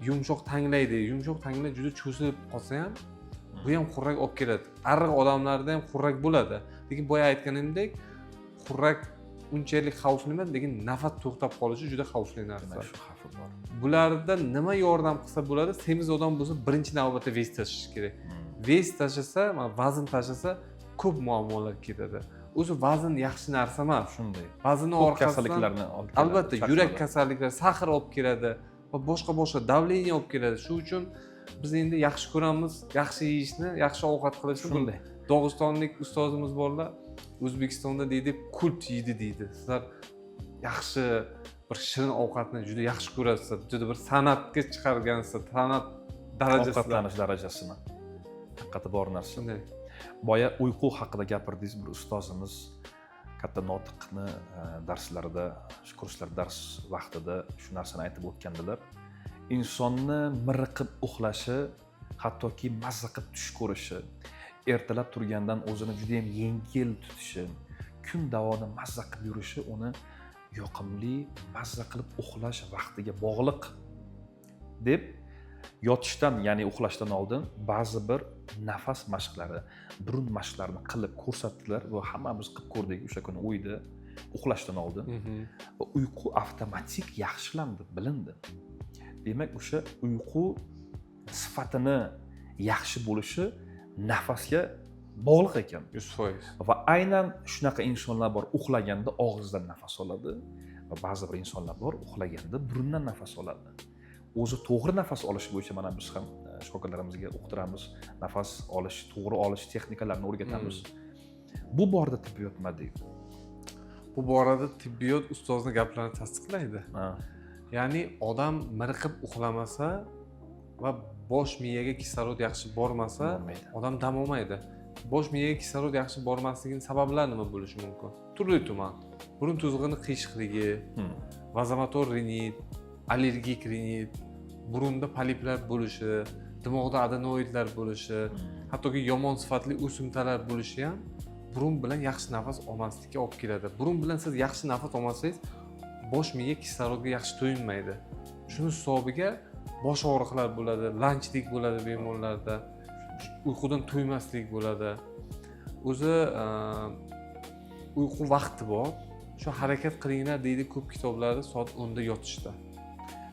yumshoq tanglay deydi, yumshoq tanglay juda cho'zilib qolsa ham, bu ham xurrak olib keladi. Ariq odamlarda ham xurrak bo'ladi, lekin boya aytganimdek, xurrak unchalik xavfli emas, lekin nafas to'xtab qolishi juda xavfli narsa. Demak, shu xavfi bor. Bularda nima yordam qilsa bo'ladi? Semiz odam bo'lsa, birinchi navbatda вес tashlash kerak. Вес tashlasa, mana vazn tashlasa, ko'p muammolar ketadi. O'zi vazn yaxshi narsa emas. Shunday. Vaznni Ko'p orqasidan kasalliklarni olib keladi, albatta, chaqiradi. Yurak kasalliklari, сахар olib keladi va boshqa boshqa, давление olib keladi. Shu uchun biz endi yaxshi ko'ramiz yaxshi yeyishni, yaxshi ovqat qilishni. Bir Shunday. Dog'istonlik ustozimiz borlar, O'zbekistonda deydi, kult yeydi deydi, sizlar Yaxshi bir shirin ovqatni juda yaxshi ko'rasiz, juda bir san'atga chiqargansiz, san'at darajasida. Ovqatlanish darajasini haqiqati bor narsa. Shunday. Boya uyqu haqida gapirdingiz. Bir ustozimiz, katta notiqni darslarida, shu kurslar dars vaqtida shu narsani aytib o'tgandilar: insonni miriqib uxlashi, hattoki mazza qilib tush ko'rishi, ertalab turgandan o'zini judayam yengil tutishi, kun davomida mazza qilib yurishi uni yoqimli, mazza qilib uxlash vaqtiga bog'liq deb, yotishdan, ya'ni uxlashdan oldin ba'zi bir nafas mashqlari, burun mashqlarini qilib ko'rsatdilar va hammamiz qilib ko'rdik o'sha kuni uyda uxlashdan oldin va uyqu avtomatik yaxshilandi, bilindi. Demak, o'sha uyqu sifatini yaxshi bo'lishi nafasga bog'liq ekan. 100%. Va aynan shunaqa insonlar bor, uxlaganda og'izdan nafas oladi, va ba'zi bir insonlar bor, uxlaganda burundan nafas oladi. O'zi to'g'ri nafas olish bo'yicha mana biz ham shogirdlarimizga uqtiramiz, nafas olish, to'g'ri olish texnikalarini o'rgatamiz. Bu borada tibbiyot nima deydi? Bu borada tibbiyot ustozni gaplarini tasdiqlaydi. Ya'ni odam miriqib uxlamasa va bosh miyaga kislorod yaxshi bormasa, Bormaydi. odam dam olmaydi. Bosh miyaga kislorod yaxshi bormasligini sabablari nima bo'lishi mumkin? Turli tuman: burun to'zig'ini qiyshiqligi, vazomotor rinit, allergik rinit, burunda poliplar bo'lishi, dimog'da adenoidlar bo'lishi, hattoki yomon sifatli o'simtalar bo'lishi ham burun bilan yaxshi nafas olmaslikka olib keladi. Burun bilan siz yaxshi nafas olmasangiz, bosh miya kislorodga yaxshi to'yinmaydi. Shuni hisobiga bosh og'riqlar bo'ladi, lanjlik bo'ladi bemorlarda, uyqudan to'ymaslik bo'ladi. O'zi uyqu vaqti bor, shu harakat qilinglar deydi ko'p kitoblarda, soat 10da yotishda.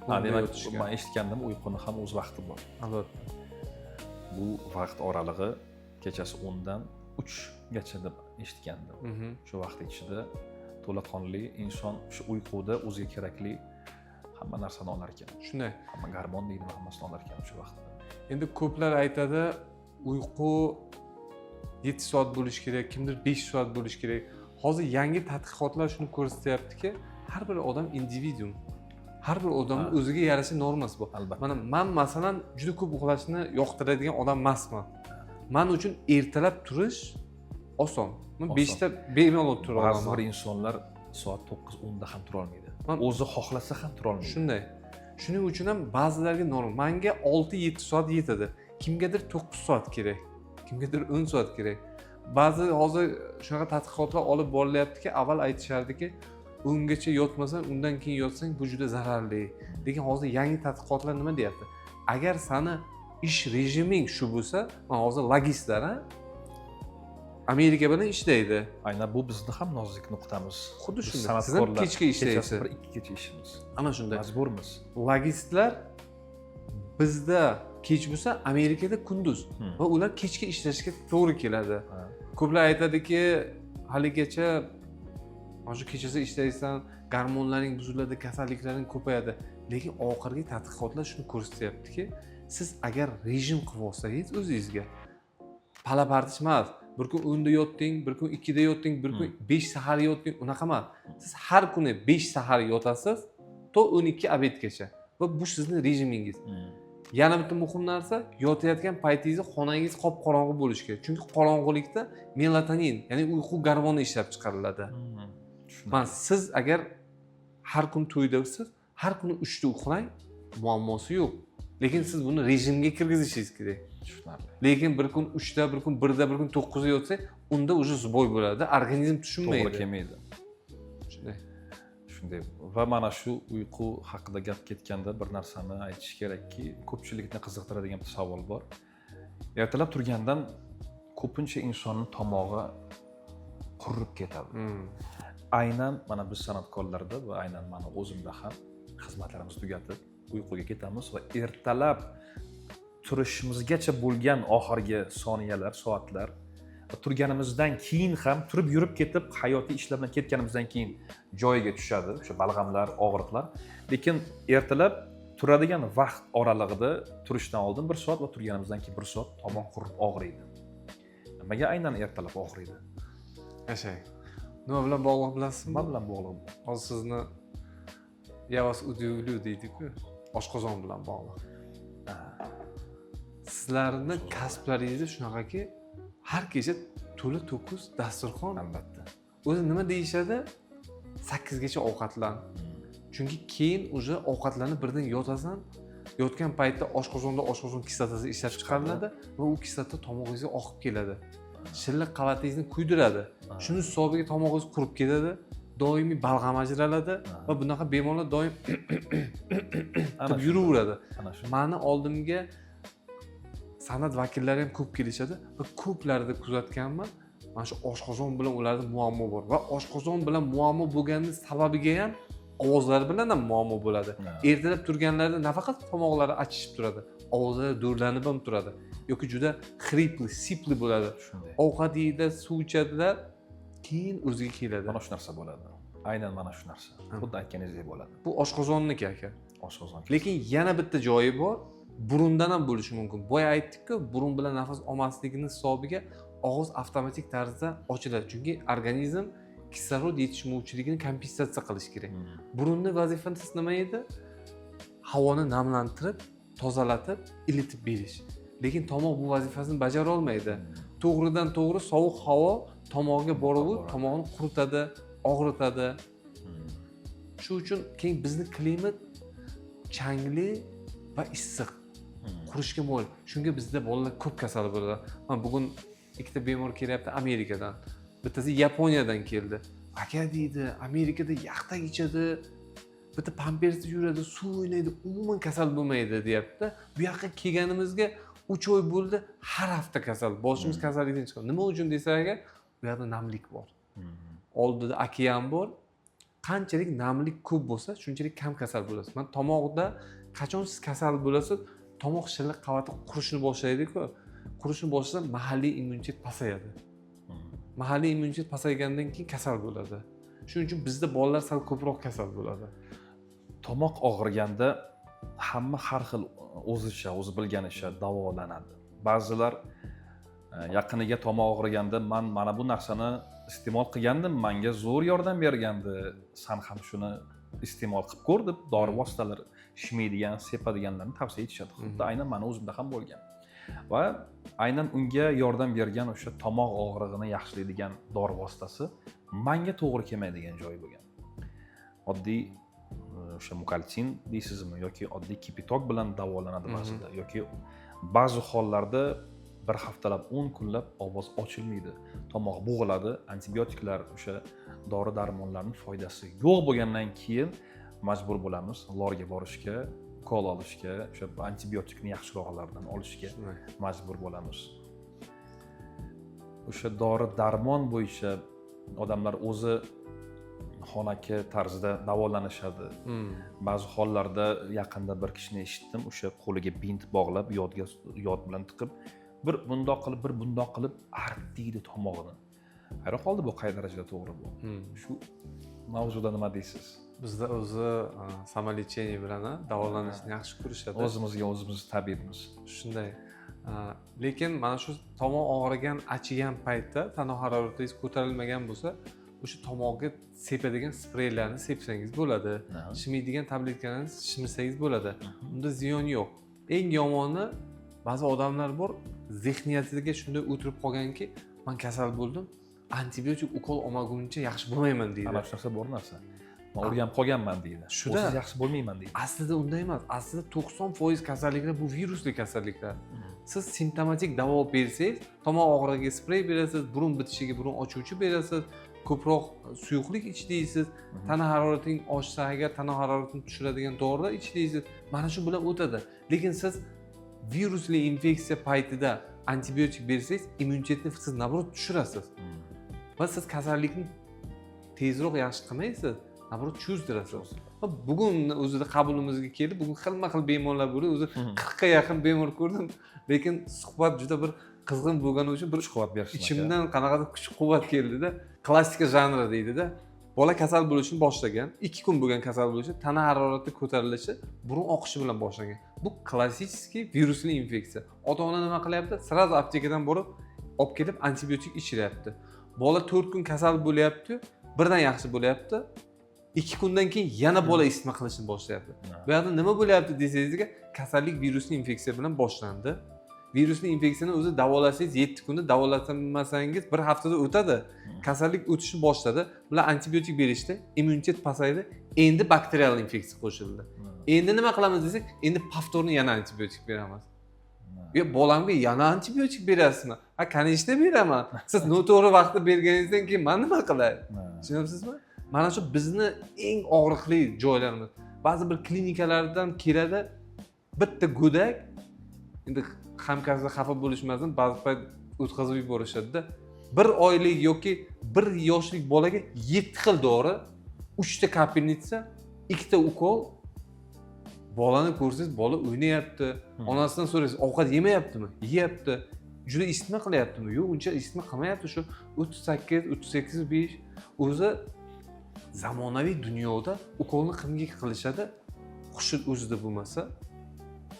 Ha, 10da demak, yotishga. Man eshitgandim, uyquni ham o'z vaqti bor. Albatta. Bu vaqt oralig'i kechasi 10dan 3gacha deb eshitgandim. Shu vaqt ichida to'laqonli inson shu uyquda o'ziga kerakli hamma narsani olar ekan. Shunday. Hamma gormon deydimi, hammasini olar ekan o'sha vaqtda. Endi ko'plar aytadi, uyqu 7 soat bo'lishi kerak, kimdir 5 soat bo'lishi kerak. Hozir yangi tadqiqotlar shuni ko'rsatyaptiki, har bir odam individuum, har bir odamni o'ziga yarasha normasi bor. Albatta. Mana man, masalan, juda ko'p uxlashni yoqtiradigan odam emasman. Man uchun ertalab turish oson. Man Oson. 5ta bemalol tura Ba'zi olaman. bir insonlar soat 9-10da ham turolmaydi. O'zi xohlasa ham turolmaydi. Shunday. Shuning uchun ham ba'zilarga norma, manga 6-7 soat yetadi, kimgadir 9 soat kerak, kimgadir 10 soat kerak. Ba'zi hozir shunaqa tadqiqotlar olib borilyaptiki, avval aytishardiki, 10gacha yotmasang, undan keyin yotsang, bu juda zararli. Lekin hozir yangi tadqiqotlar nima deyapti? Agar sani ish rejiming shu bo'lsa, mana hozir logistlar a Amerika bilan ishlaydi. Aynan bu bizni ham nozik nuqtamiz. Xuddi Biz shunday. Siz ham san'atkorlar kechga ishlaysiz. kechasi 1-2gacha ishimiz. Ana shunday. Majburmiz. Logistlar bizda kech bo'lsa, Amerikada kunduz va ular kechki ishlashga to'g'ri keladi. Ko'plar aytadiki, haligacha mana shu kechasi ishlaysan, gormonlaring buziladi, kasalliklaring ko'payadi. Lekin oxirgi tadqiqotlar shuni ko'rsatyaptiki, siz agar rejim qilib olsangiz o'zingizga, pala partish emas, bir kun 10da yotding, bir kun 2da yotding, bir kun 5 sahar yotding, unaqa emas. Siz har kuni 5 sahar yotasiz to 12 обед gacha va bu sizni rejimingiz. Yana bitta muhim narsa: yotayotgan paytingizda xonangiz qop qorong'i bo'lishi kerak, chunki qorong'ulikda melatonin, ya'ni uyqu gormoni ishlab chiqariladi. Tushunarli. Mana siz agar har kun to'ydasiz, har kuni 3da uxlang, muammosi yo'q, lekin siz buni rejimga kirgizishingiz kerak. Tushunarli. Lekin bir kun 3da, bir kun 1da, bir kun 9da yotsak, unda уже сбой bo'ladi, organizm tushunmaydi. To'g'ri kelmaydi. Shunday. Shunday. Va mana shu uyqu haqida gap ketganda bir narsani aytish kerakki, ko'pchilikni qiziqtiradigan bir savol bor. Ertalab turgandan ko'pincha insonni tomog'i qurib ketadi. Aynan mana biz san'atkorlarda va aynan mani o'zimda ham xizmatlarimizni tugatib uyquga ketamiz va ertalab turishimizgacha bo'lgan oxirgi soniyalar, soatlar va turganimizdan keyin ham, turib yurib ketib, hayotiy ishlar bilan ketganimizdan keyin joyiga tushadi o'sha balg'amlar, og'riqlar. Lekin ertalab turadigan vaqt oralig'ida, turishdan oldin bir soat va turganimizdan keyin bir soat tomoq qurib og'riydi. Nimaga aynan ertalab og'riydi? Yashang. Nima bilan bog'liq, bilasizmi? Nima bilan bog'liq bu? Hozir sizni, "Я вас удивлю" deydiku, oshqozon bilan bog'liq. Sizlarni kasblaringizda shunaqaki, har kecha to'la to'kis dasturxon. Albatta. O'zi nima deyishadi, 8gacha ovqatlan, chunki keyin уже ovqatlanib birdan yotasan, yotgan paytda oshqozonda oshqozon kislotasi ishlab chiqariladi va u kislota tomog'ingizga oqib keladi, shilliq qavatingizni kuydiradi. Shuni hisobiga tomog'ingiz qurib ketadi, doimiy balg'am ajraladi va bunaqa bemorlar doim Ana deb shu. yuraveradi. Ana shu. Mani oldimga san'at vakillari ham ko'p kelishadi va ko'plarida kuzatganman, mana shu oshqozon bilan ularda muammo bor va oshqozon bilan muammo bo'lganini sababiga ham ovozlari bilan ham muammo bo'ladi. Ertalab turganlarida nafaqat tomoqlari achishib turadi, ovozlari do'rlanib ham turadi yoki juda хриплый, сиплый bo'ladi. Shunday. Ovqat yeydilar, suv ichadilar, keyin o'ziga keladi. Mana shu narsa bo'ladi, aynan mana shu narsa, xuddi aytganingizdek bo'ladi. Bu oshqozonniki, aka. Oshqozon. Lekin yana bitta joyi bor, burundan ham bo'lishi mumkin. Boya aytdikku, burun bilan nafas olmasligini hisobiga og'iz avtomatik tarzda ochiladi, chunki organizm kislorod yetishmovchiligini kompensatsiya qilish kerak. Burunni vazifasi nima edi? Havoni namlantirib, tozalatib, ilitib berish. Lekin tomoq bu vazifasini bajara olmaydi. To'g'ridan to'g'ri sovuq havo tomog'ga borib, Boradi. tomog'ni quritadi, og'ritadi. Shu uchun keyin bizni klimat changli va issiq, qurishga moyil. Shunga bizda bolalar ko'p kasal bo'ladi. Mana bugun ikkita bemor kelyapti Amerikadan, bittasi Yaponiyadan keldi. "Aka, – deydi, – Amerikada yaxtak ichadi, bitta pampersda yuradi, suv o'ynaydi, umuman kasal bo'lmaydi", deyapti. "Bu yoqqa kelganimizga 3 oy bo'ldi, har hafta kasal, boshimiz kasallikdan chiqadi". Nima uchun desa, aka, bu yoqda namlik bor, oldida okean bor. Qanchalik namlik ko'p bo'lsa, shunchalik kam kasal bo'lasiz. Mana tomoqda qachon siz kasal bo'lasiz? Tomoq shilliq qavati qurishni boshlaydiku, qurishni boshlasa, mahalliy immunitet pasayadi. Mahalliy immunitet pasaygandan keyin kasal bo'ladi. Shuning uchun bizda bolalar sal ko'proq kasal bo'ladi. Tomoq og'riganda hamma har xil, o'zicha, o'zi bilganicha davolanadi. Ba'zilar yaqiniga tomoq og'riganda, "Man mana bu narsani iste'mol qilgandim, manga zo'r yordam bergandi, san ham shuni iste'mol qilib ko'r", deb dori vositalari, shimiydigan, sepadiganlarni tavsiya etishadi. Xuddi aynan mani o'zimda ham bo'lgan va aynan unga yordam bergan o'sha tomoq og'rig'ini yaxshilaydigan dori vositasi manga to'g'ri kelmaydigan joyi bo'lgan. Oddiy o'sha mukaltin deysizmi yoki oddiy кипяток bilan davolanadi ba'zida yoki ba'zi hollarda bir haftalab, 10 kunlab ovoz ochilmaydi, tomoq bo'g'iladi. Antibiotiklar, o'sha dori darmonlarni foydasi yo'q bo'lgandan keyin majbur bo'lamiz lorga borishga, ukol olishga, o'sha antibiotikni yaxshiroqlaridan olishga majbur bo'lamiz. O'sha dori darmon bo'yicha odamlar o'zi xonaki tarzda davolanishadi. Ba'zi hollarda, yaqinda bir kishini eshitdim, o'sha qo'liga bint bog'lab, yodga yod bilan tiqib, bir bundoq qilib, bir bundoq qilib artiydi tomog'ini. Hayron qoldi, bu qay darajada to'g'ri bu? Shu mavzuda nima deysiz? Bizda o'zi самолечение bilan davolanishni yaxshi ko'rishadi. O'zimizga o'zimiz tabibmiz. Shunday. Lekin mana shu tomoq og'rigan, achigan paytda tana haroratingiz ko'tarilmagan bo'lsa, o'sha tomoqga sepadigan spreylarni sepsangiz bo'ladi, shimiydigan tabletkalarni shimsangiz bo'ladi, unda ziyon yo'q. Eng yomoni, ba'zi odamlar bor, zehniyatiga shunday o'tirib qolganki, "Man kasal bo'ldim, antibiotik ukol olmagunimcha yaxshi bo'lmayman", deydi. Ana shu narsa bor narsa, "Man o'rganib qolganman", deydi. Shuda. "O'siz yaxshi bo'lmayman", deydi. Aslida unday emas. Aslida 90% kasalliklar bu virusli kasalliklar. Siz simptomatik davo bersangiz, tomoq og'rig'iga sprey berasiz, burun bitishiga burun ochuvchi berasiz, ko'proq suyuqlik ich deysiz, tana harorating oshsa agar, tana haroratini tushiradigan dorilar ich deysiz, mana shu bilan o'tadi. Lekin siz virusli infeksiya paytida antibiotik bersangiz, immunitetni siz наоборот tushirasiz va siz kasallikni tezroq yaxshi qilmaysiz, наоборот cho'zdirasiz. Va bugun o'zida qabulimizga kelib, bugun xilma xil bemorlar bo'ldi o'zi, 40ga yaqin bemor ko'rdim. Lekin suhbat juda bir qizg'in bo'lgani uchun bir Kuch quvvat bersin, aka. ichimdan qanaqadir kuch quvvat keldida. Klassika janri deydida, bola kasal bo'lishni boshlagan, 2 kun bo'lgan kasal bo'lishi, tana harorati ko'tarilishi, burun oqishi bilan boshlangan. Bu klassический virusli infeksiya. Ota ona nima qilyapti? Сразу aptekadan borib olib kelib, antibiotik ichiryapti. Bola 4 kun kasal bo'lyapti. Birdan yaxshi bo'lyapti, 2 kundan keyin yana bola isitma qilishni boshlayapti. Bu yoqda nima bo'lyapti desangizga, kasallik virusli infeksiya bilan boshlandi. Virusli infeksiyani o'zi davolasangiz 7 kunda, davolamasangiz bir haftada o'tadi. Kasallik o'tishni boshladi, bular antibiotik berishdi, immunitet pasaydi, endi bakterial infeksiya qo'shildi. Endi nima qilamiz desak, endi повторно yana antibiotik beramiz. Yo, bolamga yana antibiotik berasizmi? Ha, конечно, beraman. Siz noto'g'ri vaqtda berganingizdan keyin man nima qilay? Tushunyapsizmi? Mana shu bizni eng og'riqli joylarimiz. Ba'zi bir klinikalardan keladi bitta go'dak, endi hamkasbi xafa bo'lishmasin, ba'zi payt o'tkazib yuborishadida. 1 oylik yoki 1 yoshlik bolaga yetti xil dori, uchta капельница, ikkita ukol. Bolani ko'rsangiz, bola o'ynayapti. Onasidan so'raysiz, ovqat yemayaptimi? Yeyapti. Juda isitma qilyaptimi? Yo'q, uncha isitma qilmayapti, shu 38, 38,5. O'zi zamonaviy dunyoda ukolni kimga qilishadi? Hushi o'zida bo'lmasa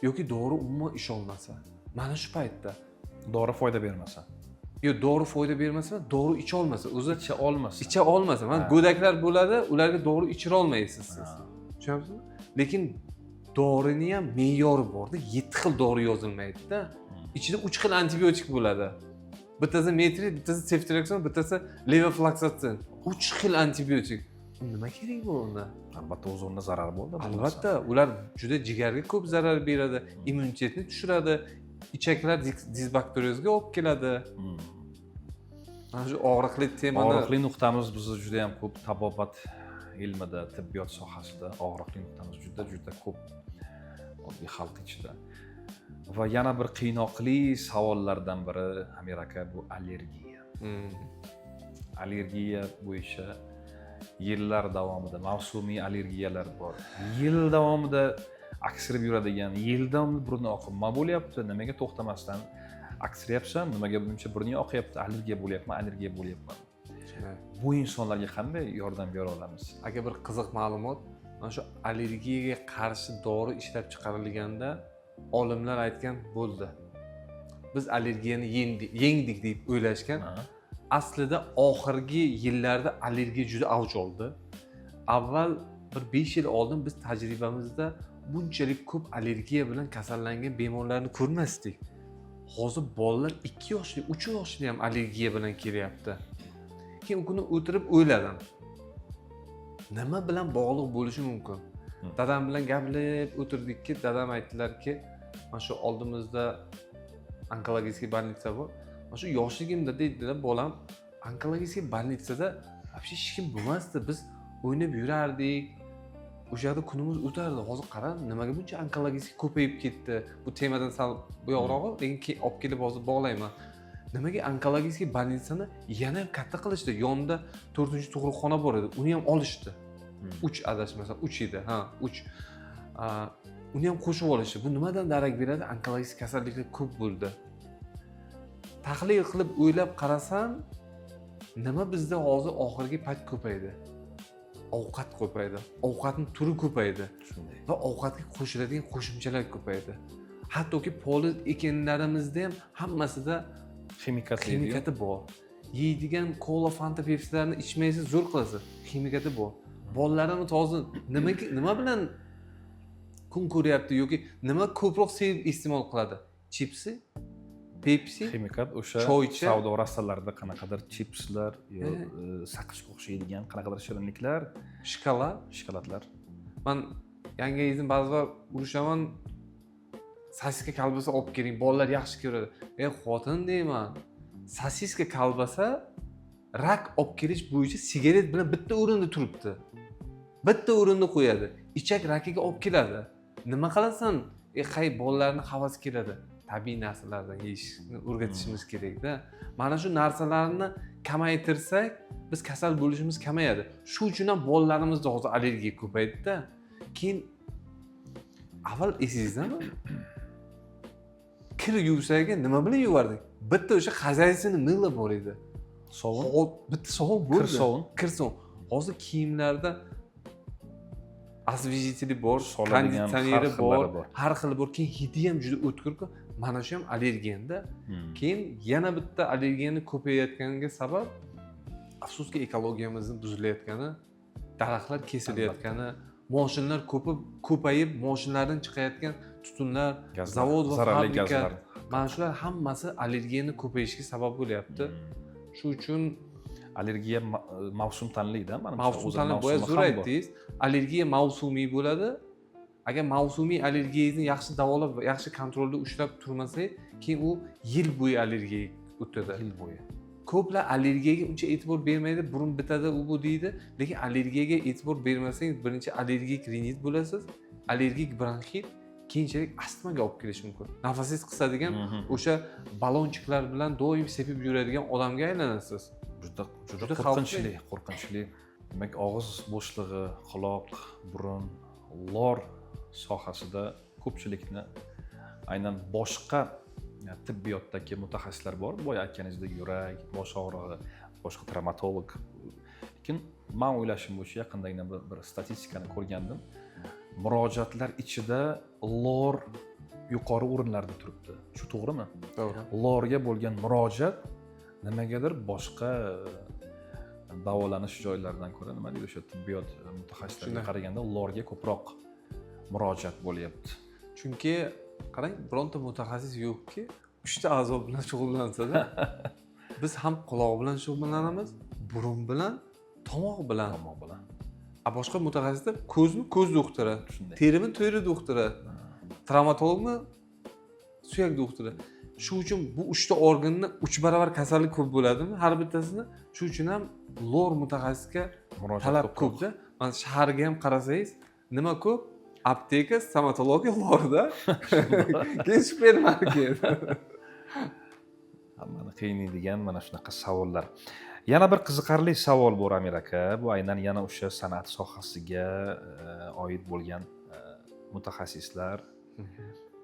yoki dori umuman isholmasa, mana shu paytda. Dori foyda bermasa. Yo, dori foyda bermasa, dori icholmasa o'zi. Icha olmasa. Icha olmasa. Mana go'daklar bo'ladi, ularga dori ichira olmaysiz siz. Tushunyapsizmi? Lekin dorini ham me'yori borda, yetti xil dori yozilmaydida. Ichida uch xil antibiotik bo'ladi: bittasi metrid, bittasi seftriakson, bittasi levofloksasin. Uch xil antibiotik nima kerak bu unda? Albatta, o'z o'rnida zarar bo'ldi bu narsa. Albatta, ular juda jigarga ko'p zarar beradi, immunitetni tushiradi, ichaklar disbakteriozga olib keladi. Mana shu og'riqli temani. Og'riqli nuqtamiz bizni juda yam ko'p tabobat ilmida, tibbiyot sohasida og'riqli nuqtamiz juda juda ko'p oddiy xalq ichida. Va yana bir qiynoqli savollardan biri, Amir aka, bu allergiya. Allergiya bo'yicha yillar davomida mavsumiy allergiyalar bor, yil davomida aksirib yuradigan, yil davomida burni oqib, nima bo'lyapti, nimaga to'xtamasdan aksiryapsan, nimaga buncha burning oqyapti, allergiya bo'lyapmi, allergiya bo'lyapman. Shunday. Bu insonlarga qanday yordam bera olamiz? Aka, bir qiziq ma'lumot: mana shu allergiyaga qarshi dori ishlab chiqarilganda olimlar aytgan, bo'ldi, biz allergiyani yengdik deb o'ylashgan. Aslida oxirgi yillarda allergiya juda avj oldi. Avval bir 5 yil oldin biz tajribamizda bunchalik ko'p allergiya bilan kasallangan bemorlarni ko'rmasdik. Hozir bolalar 2 yoshli, 3 yoshli ham allergiya bilan kelyapti. Keyin u kuni o'tirib o'yladim, nima bilan bog'liq bo'lishi mumkin? Dadam bilan gaplashib o'tirdikki, dadam aytdilarki, mana shu oldimizda онкологический больница bor, mana shu yoshligimda, deydilar, bolam, онкологический больница da вообще hech kim bo'lmasdi, biz o'ynab yurardik, o'sha yerda kunimiz o'tardi. Hozir qara, nimaga buncha онкологический ko'payib ketdi? Bu temadan sal buyoqrog'i, lekin keyin olib kelib hozir bog'layman. Nimaga онкологический больница ni yana ham katta qilishdi? Yonida to'rtinchi tug'ruqxona bor edi, uni ham olishdi. Uch, adashmasam, uch edi, ha, uch. Uni ham qo'shib olishdi. Bu nimadan darak beradi? Onkologik kasalliklar ko'p bo'ldi. Tahlil qilib o'ylab qarasam, nima bizda hozir oxirgi payt ko'paydi? Ovqat ko'paydi, ovqatni turi ko'paydi. Va ovqatga qo'shiladigan qo'shimchalar ko'paydi. Hattoki poliz ekinlarimizda ham hammasida ximikat. Ximikati bor. Yeydigan kola, fanta, pepsilarni ichmaysiz, zo'r qilasiz, ximikati bor. Bolalarimiz hozir nimaga, nima bilan kun ko'ryapti yoki nima ko'proq sevib iste'mol qiladi? Chipsi, pepsi. Ximikat o'sha. Choycha. Savdo rastalarida qanaqadir chipslar yo saqichga o'xshaydigan qanaqadir shirinliklar. Shokolad. Shokoladlar. Man yangi ba'zi urushaman, sosiska, kolbasa olib keling, bolalar yaxshi ko'radi. E, xotin, deyman, sosiska, kolbasa rak olib kelish bo'yicha sigaret bilan bitta o'rinda turibdi, bitta o'rinda qo'yadi, ichak rakiga olib keladi. Nima qilasan? E, hay, bolalarni havasi keladi. Tabiiy narsalardan yeyishni o'rgatishimiz kerakda. Mana shu narsalarni kamaytirsak, biz kasal bo'lishimiz kamayadi. Shu uchun ham bolalarimizda hozir allergiya ko'paydida. Keyin avval esingizdami, kir yuvsak nima bilan yuvardik? Bitta o'sha хозяйственный мыло bor edi. Sovun. Bitta sovun bo'ldi. Kir sovun. Kir sovun. Hozir kiyimlarda освежители bor, soladigan har konditsioneri bor. Xillari bor. Har xili bor. Keyin hidi ham juda o'tkirku, mana shu ham allergenda. Keyin yana bitta allergiyani ko'payayotganiga sabab Afsuski, ekologiyamizni buzilayotgani, daraxtlar kesilayotgani, moshinlar ko'payib, moshinlardan chiqayotgan tutunlar, Gazlar, zavod va zararli fabrika, gazlar. Mana shular hammasi allergiyani ko'payishiga sabab bo'lyapti. Shu uchun Allergiya mavsum tanlaydi, manimcha. Mavsum O'zini tanlab, boya mavsumi zo'r ham bor. aytdingiz, allergiya mavsumiy bo'ladi. Agar mavsumiy allergiyangizni yaxshi davolab, yaxshi kontrolda ushlab turmasak, keyin u yil bo'yi allergiyaga o'tadi. Yil bo'yi. Ko'plar allergiyaga uncha e'tibor bermaydi, burun bitadi, u bu deydi, lekin allergiyaga e'tibor bermasangiz, birinchi allergik rinit bo'lasiz, allergik bronxit, keyinchalik astmaga olib kelishi mumkin, nafasingiz qisadigan, o'sha ballonchiklar bilan doim sepib yuradigan odamga aylanasiz. Juda juda Juda qo'rqinchli, qo'rqinchli. Demak, og'iz bo'shlig'i, quloq, burun, lor sohasida ko'pchilikni aynan boshqa tibbiyotdagi mutaxassislar bor, boya aytganingizdek, yurak, bosh og'rig'i, boshqa travmatolog. Lekin man o'ylashim bo'yicha, yaqindagina bir statistikani ko'rgandim, murojaatlar ichida lor yuqori o'rinlarda turibdi. Shu to'g'rimi? To'g'ri. Lorga bo'lgan murojaat nimagadir boshqa davolanish joylaridan ko'ra, nima deydi, o'sha tibbiyot mutaxassislariga Shunday. qaraganda lorga ko'proq murojaat bo'lyapti. Chunki qarang, bironta mutaxassis yo'qki, uchta a'zo bilan shug'ullansada. Biz ham quloq bilan shug'ullanamiz, burun bilan, tomoq bilan. Tomoq bilan. A boshqa mutaxassislar ko'zmi, ko'z doktori, Shunday. Terimi, teri doktori, travmatologmi, suyak doktori. Shu uchun bu uchta organni uch barobar kasallik ko'p bo'ladimi har bittasini. Shu uchun ham lor mutaxassisga Murojaat talab ko'proq. ko'pda. Mana shaharga ham qarasangiz, nima ko'p? Apteka, stomatologiya, lorda, keyin supermarket. Hammani qiynaydigan mana shunaqa savollar. Yana bir qiziqarli savol bor, Amir aka. Bu aynan yana o'sha san'at sohasiga oid bo'lgan mutaxassislar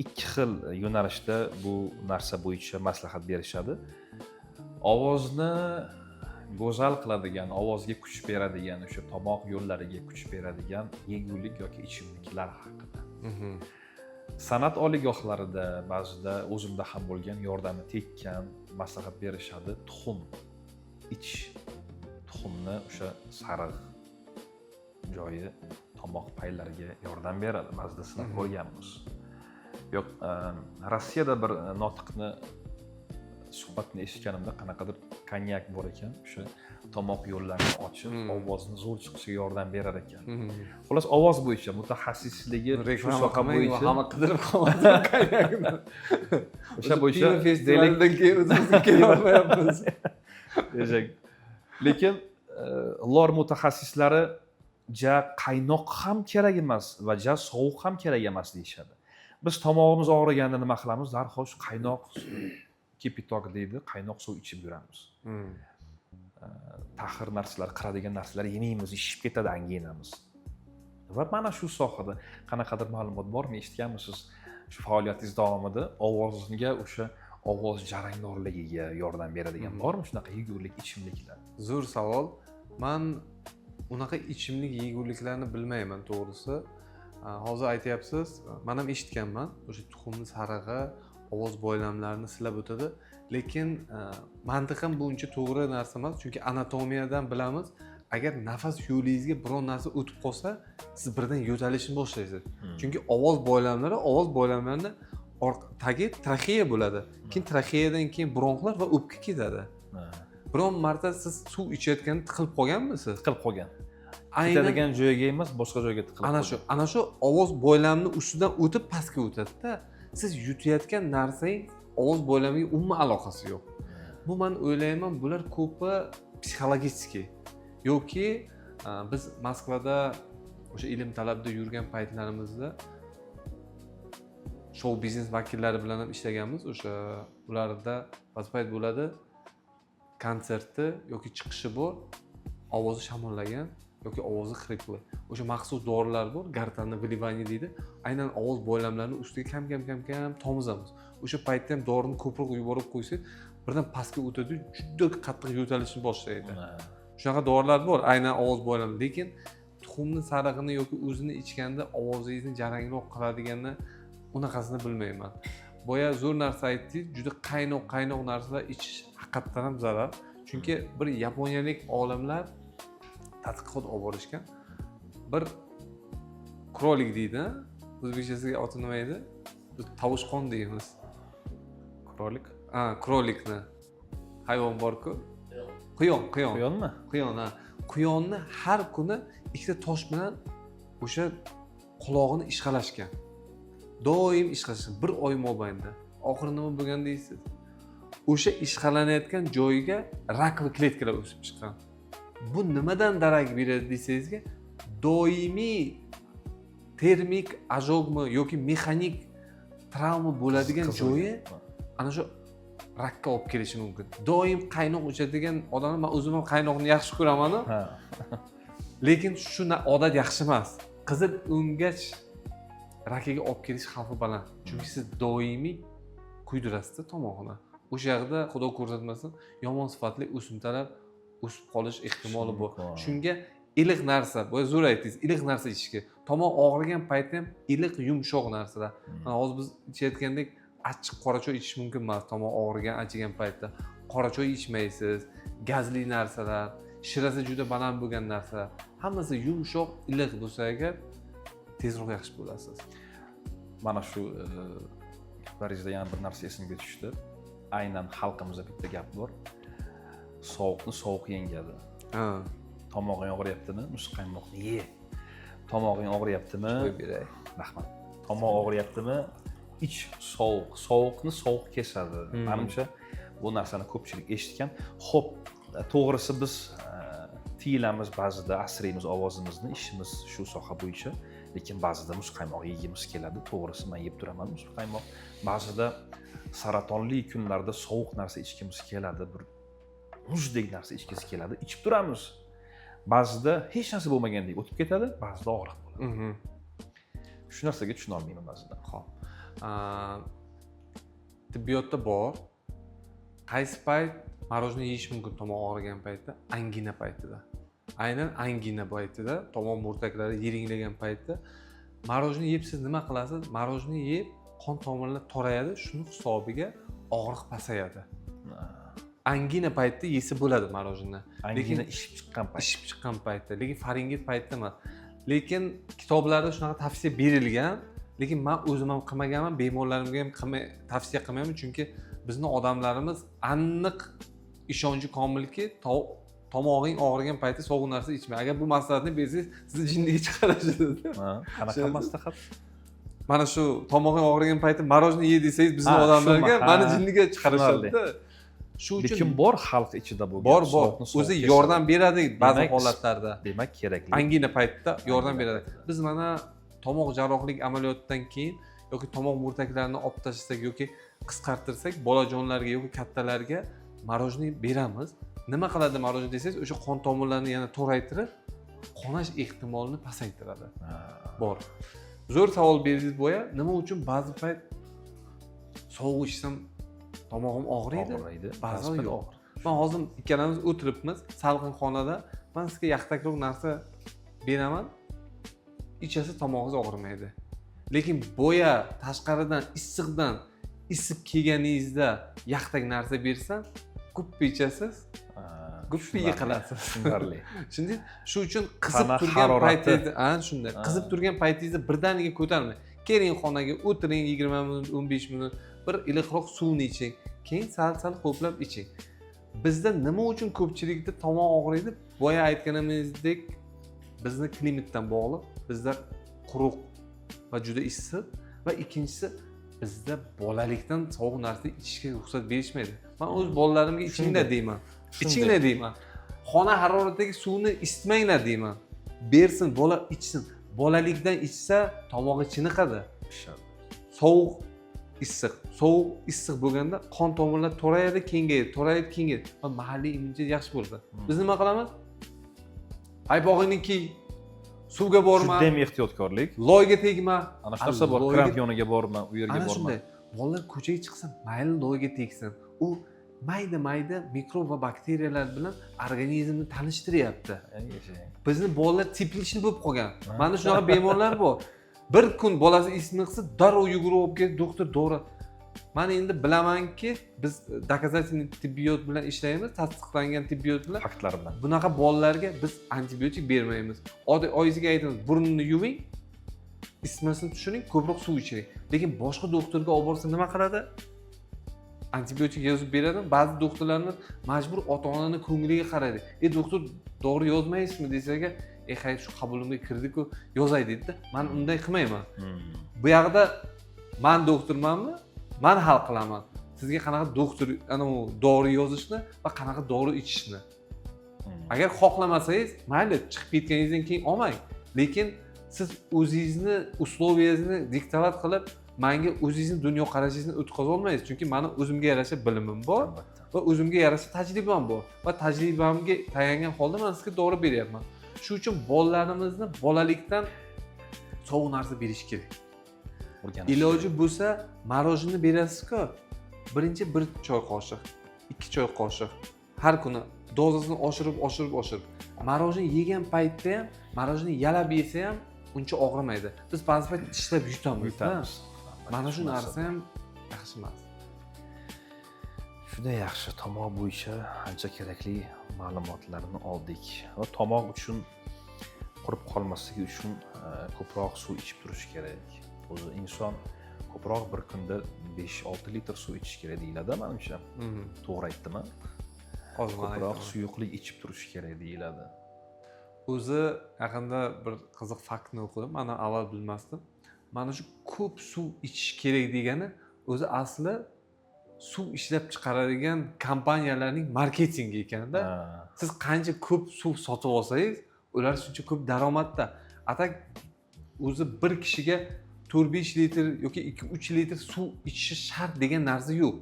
ikki xil yo'nalishda bu narsa bo'yicha maslahat berishadi. Ovozni go'zal qiladigan, ovozga kuch beradigan, o'sha tomoq yo'llariga kuch beradigan yegulik yoki ichimliklar haqida. San'at oliygohlarida ba'zida o'zimda ham bo'lgan, yordami tekkan, maslahat berishadi: tuxum ich, tuxumni o'sha sariq joyi tomoq paylariga yordam beradi, ba'zida sinab ko'rganmiz. Yo'q, Rossiyada bir notiqni suhbatini eshitganimda, qanaqadir konyak bor ekan, o'sha tomoq yo'llarini ochib, ovozni zo'r chiqishiga yordam berar ekan. Xullas, ovoz bo'yicha mutaxassisligi shu Reklama soha qilmang, bo'yicha hamma qidirib qoladi konyakni. O'sha bo'yicha Pivo festivalidan keyin o'zimiz kelolmayapmiz. Lekin lor mutaxassislari ja qaynoq ham kerak emas va ja sovuq ham kerak emas deyishadi. Biz tomog'imiz og'riganda nima qilamiz? Darhol shu qaynoq, кипяток deydi, qaynoq suv ichib yuramiz. Taxir narsalar, qiradigan narsalar yemaymiz, shishib ketadi anginamiz. Va mana shu sohada qanaqadir ma'lumot bormi, eshitganmisiz shu faoliyatingiz davomida, ovozga, o'sha ovoz jarangdorligiga yordam beradigan bormi shunaqa yegulik, ichimliklar? Zo'r savol. Man unaqa ichimlik, yeguliklarni bilmayman, to'g'risi. Hozir aytyapsiz, man ham eshitganman, o'sha tuxumni sarig'i ovoz boylamlarini silab o'tadi, lekin mantiqan bu uncha to'g'ri narsa emas, chunki anatomiyadan bilamiz, agar nafas yo'lingizga biron narsa o'tib qolsa, siz birdan yo'talishni boshlaysiz. Chunki ovoz boylamlari, ovoz boylamlarini tagi traxeya bo'ladi, keyin traxeyadan keyin bronxlar va o'pka ketadi. Biron marta siz suv ichayotganda tiqilib qolganmisiz? Tiqilib qolgan. Aynan. Ketadigan joyiga emas, boshqa joyga tiqilib Ana qolgan. shu, ana shu ovoz boylamini ustidan o'tib pastga o'tadida, siz yutayotgan narsangiz ovoz boylamiga umuman aloqasi yo'q. Bu, man o'ylayman, bular ko'pi психологический yoki biz Moskvada o'sha ilm talabda yurgan paytlarimizda shou biznes vakillari bilan ham ishlaganmiz. O'sha ularda ba'zi payt bo'ladi, konserti yoki chiqishi bor, ovozi shamollagan yoki ovozi хриплый. O'sha maxsus dorilar bor, гортанное вливание deydi, aynan ovoz boylamlarini ustiga kam kam kam kam tomizamiz. O'sha paytda ham dorini ko'proq yuborib qo'ysak, birdan pastga o'tadi, juda qattiq yo'talishni boshlaydi. Shunaqa dorilar bor, aynan ovoz boylami. Lekin tuxumni sarig'ini yoki o'zini ichganda ovozingizni jarangroq qiladiganni, unaqasini bilmayman. Boya zo'r narsa aytdingiz, juda qaynoq qaynoq narsalar ichish haqiqatdan ham zarar. Chunki bir yaponiyalik olimlar tadqiqot olib borishgan. Bir кролик deydi, o'zbekchasiga oti nima edi? Biz tovushqon deymiz. Кролик. Ha, кролик ni, hayvon borku, quyon, quyon. Quyonmi? Quyon, ha. Quyonni har kuni ikkita tosh bilan o'sha qulog'ini ishqalashgan, doim ishqalashgan bir oy mobaynida. Oxiri nima bo'lgan deysiz? O'sha ishqalanayotgan joyiga раковый kletkalar o'sib chiqqan. Bu nimadan darak beradi desangizga, doimiy termik ожог mi yoki mexanik travma bo'ladigan Qizil. joyi ana shu rakka olib kelishi mumkin. Doim qaynoq ichadigan odamlar, man o'zim ham qaynoqni yaxshi ko'ramanu, lekin shu odat yaxshi emas. Qizil o'ngach rakiga olib kelish xavfi baland, chunki siz doimiy kuydirasizda tomog'ini. O'sha yoqda, xudo ko'rsatmasin, yomon sifatli o'simtalar o'sib qolish ehtimoli bor. Mumkin. Shunga iliq narsa, boya zo'r aytdingiz, iliq narsa ichish kerak. Tomoq og'rigan paytda ham iliq, yumshoq narsalar. Mana hozir biz ichayotgandek achchiq qora choy ichish mumkin emas. Tomoq og'rigan, achigan paytda qora choy ichmaysiz, gazli narsalar, shirasi juda baland bo'lgan narsalar, hammasi yumshoq, iliq bo'lsa agar, tezroq yaxshi bo'lasiz. Mana shu gaplaringizda yana bir narsa esimga tushdi. Aynan xalqimizda bitta gap bor: sovuqni sovuq yengadi. Tomog'ing og'riyaptimi, muzqaymoqni ye. Tomog'ing og'riyaptimi, Qo'yib beray. Rahmat. Tomoq og'riyaptimi, ich sovuq. Sovuqni sovuq kesadi. Manimcha, bu narsani ko'pchilik eshitgan. Ho'p, to'g'risi, biz tiyilamiz ba'zida, asraymiz ovozimizni, ishimiz shu soha bo'yicha, lekin ba'zida muzqaymoq yegimiz keladi. To'g'risi, man yeb turaman muzqaymoq. Ba'zida saratonli kunlarda sovuq narsa ichgimiz keladi, bir muzdek narsa ichgisi keladi, ichib turamiz. Ba'zida hech narsa bo'lmagandek o'tib ketadi, ba'zida og'riq bo'ladi. Shu narsaga tushunolmayman ba'zida. Ho'p. Tibbiyotda bor. Qaysi payt мороженое yeyish mumkin tomoq og'rigan paytda? Angina paytida. Aynan angina paytida, tomoq murtaklari yiringlagan paytda мороженое yeb siz nima qilasiz? Мороженое yeb qon tomirlar torayadi, shuni hisobiga og'riq pasayadi. Angina paytida yesa bo'ladi мороженое. Angina ishib chiqqan payt. Ishib chiqqan paytda, lekin faringit paytida emas. Lekin kitoblarda shunaqa tavsiya berilgan, lekin man o'zim ham qilmaganman, bemorlarimga ham tavsiya qilmayman, chunki bizni odamlarimiz aniq ishonchi komilki, tomog'ing og'rigan paytda sovuq narsa ichma. Agar bu maslahatni bersangiz, sizni jinniga chiqarishadi. Ha, qanaqa maslahat? Mana shu tomog'ing og'rigan paytda мороженое ye desangiz, bizni Ha, odamlarga shu mani ha, jinniga chiqarishadida. Shu uchun Lekin bor xalq ichida bo'lgan Bor, bor. sovuqni sovuq O'zi kesadi. yordam beradi ba'zi holatlarda. Demak, kerakli. Angina paytida yordam Angina beradi. paytida. Biz mana tomoq jarrohlik amaliyotidan keyin yoki tomoq murtaklarini olib tashlasak yoki qisqartirsak, bolajonlarga yoki kattalarga мороженое beramiz. Nima qiladi мороженое desangiz, o'sha qon tomirlarini yana toraytirib, qonash ehtimolini pasaytiradi. Bor. Zo'r savol berdingiz boya. Nima uchun ba'zi payt sovuq ichsam tomog'im og'riydi? Og'riydi. Ba'zan Ba'zi yo'q. og'rir. Man hozir ikkalamiz o'tiribmiz salqin xonada, man sizga yaxtakroq narsa beraman, ichasiz, tomog'ingiz og'rimaydi. Lekin boya tashqaridan issiqdan isib kelganingizda yaxtak narsa bersam, guppa ichasiz, guppa yiqilasiz. Tushunarli. Tushundingiz? Shu uchun qizib Tana turgan harorati. paytingizda, ha, shunday, qizib turgan paytingizda birdaniga ko'tarmang. Keling xonaga, o'tiring 20 minut, 15 minut, bir iliqroq suvni iching, keyin sal sal ho'plab iching. Bizda nima uchun ko'pchilikda tomoq og'riydi? Boya aytganimizdek, bizni klimatdan bog'liq. Bizda quruq va juda issiq va ikkinchisi, bizda bolalikdan sovuq narsa ichishga ruxsat berishmaydi. Man o'z bolalarimga ichinglar deyman, ichinglar deyman, xona haroratidagi suvni isitmanglar deyman. Bersin, bola ichsin. Bolalikdan ichsa, tomog'i chiniqadi. Pishadi. Sovuq issiq, sovuq issiq bo'lganda qon tomirlar torayadi, kengayadi, torayadi, kengayadi va mahalliy immunitet yaxshi bo'ladi. Biz nima qilamiz? Paypog'ingni kiy, suvga borma, Judayam ehtiyotkorlik. Loyga tegma. Ana shu narsa bor. Kramp yoniga borma, u yerga Ana borma. shunday. Bolalar ko'chaga chiqsa, mayli loyga tegsin, u mayda mayda mikrob va bakteriyalar bilan organizmni tanishtiryapti. Ey, yashang. Bizni bolalar тепличный bo'lib qolgan. Mana shunaqa bemorlar bor, bir kun bolasi isitma qilsa, darrov yugurib olib kelib, doktor, dori. Man endi bilamanki, biz доказательный tibbiyot bilan ishlaymiz, tasdiqlangan tibbiyot bilan. Faktlar bilan. Bunaqa bolalarga biz antibiotik bermaymiz. Oddiy oyisiga aytamiz: burnini yuving, isitmasini tushiring, ko'proq suv ichiring. Lekin boshqa doktorga olib borsa, nima qiladi? Antibiotik yozib beradi. Ba'zi doktorlarimiz majbur ota onani ko'ngliga qaraydi. "E, doktor, dori yozmaysizmi?" desak, "E, hay, shu qabulimga kirdiku, yozay", deydida. Man unday qilmayman. Bu yoqda man doktormanmi, man hal qilaman sizga qanaqa doktor, anavi dori yozishni va qanaqa dori ichishni. Agar xohlamasangiz, mayli, chiqib ketganingizdan keyin olmang, lekin siz o'zingizni условия ngizni диктовать qilib, manga o'zingizni dunyoqarashingizni o'tkaza olmaysiz, chunki mani o'zimga yarasha bilimim bor va o'zimga yarasha tajribam bor va tajribamga tayangan holda man sizga dori beryapman. Shu uchun bolalarimizni bolalikdan sovuq narsa berish kerak. O'rganish. Iloji bo'lsa, мороженое berasizku, birinchi bir choy qoshiq, 2 choy qoshiq, har kuni dozasini oshirib, oshirib, oshirib. Мороженое yegan paytda ham, мороженое yalab yesa ham uncha og'rimaydi. Biz ba'zi payt tishlab yutamiz. Yutamiz. Mana shu narsa ham yaxshi emas. Juda yaxshi, tomoq bo'yicha ancha kerakli ma'lumotlarni oldik va tomoq uchun, qurib qolmasligi uchun ko'proq suv ichib turish kerak. O'zi inson ko'proq bir kunda 5-6 litr suv ichish kerak deyiladi, manimcha. To'g'ri aytdimmi? Hozir man Ko'proq aytaman. suyuqlik ichib turish kerak deyiladi. O'zi yaqinda bir qiziq faktni o'qidim, man avval bilmasdim. Mana shu ko'p suv ichish kerak degani o'zi asli suv ishlab chiqaradigan kompaniyalarning marketingi ekanda. Siz qancha ko'p suv sotib olsangiz, ular shuncha ko'p daromadda. А так o'zi bir kishiga 4-5 litr yoki 2-3 litr suv ichishi shart degan narsa yo'q.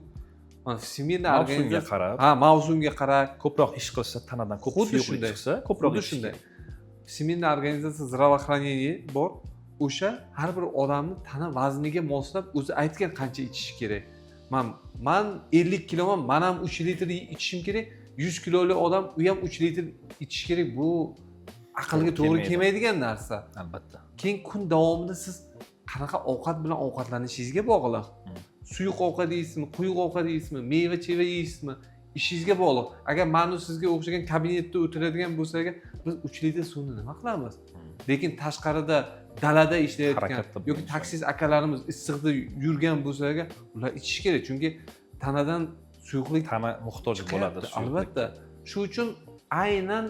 Mana Всемирный Mavsumga организация qarab. Ha, mavsumga qarab. Ko'proq ish qilsa, tanadan ko'p Xuddi suyuqlik shunday. chiqsa, ko'proq Xuddi ichish shunday. kerak. Всемирная организация здравоохранения bor, o'sha har bir odamni tana vazniga moslab o'zi aytgan qancha ichishi kerak. Man 50 kiloman, man ham 3 litr ichishim kerak, 100 kiloli odam u ham 3 litr ichishi kerak, bu aqlga To'g'ri to'g'ri kelmaydi. kelmaydigan narsa. Keyin kun davomida siz qanaqa ovqat bilan ovqatlanishingizga bog'liq. Suyuq ovqat yeysizmi, quyuq ovqat yeysizmi, meva cheva yeysizmi, ishingizga bog'liq. Agar manu sizga o'xshagan kabinetda o'tiradigan bo'lsak agar, biz 3 litr suvni nima qilamiz? Lekin tashqarida, dalada ishlayotgan Harakatda yoki bo'lgan. taksist akalarimiz issiqda yurgan bo'lsa agar, ular ichishi kerak, chunki tanadan suyuqlik Tana muhtoj bo'ladi chiqyapti, suyuqlikka. Albatta. Shu uchun aynan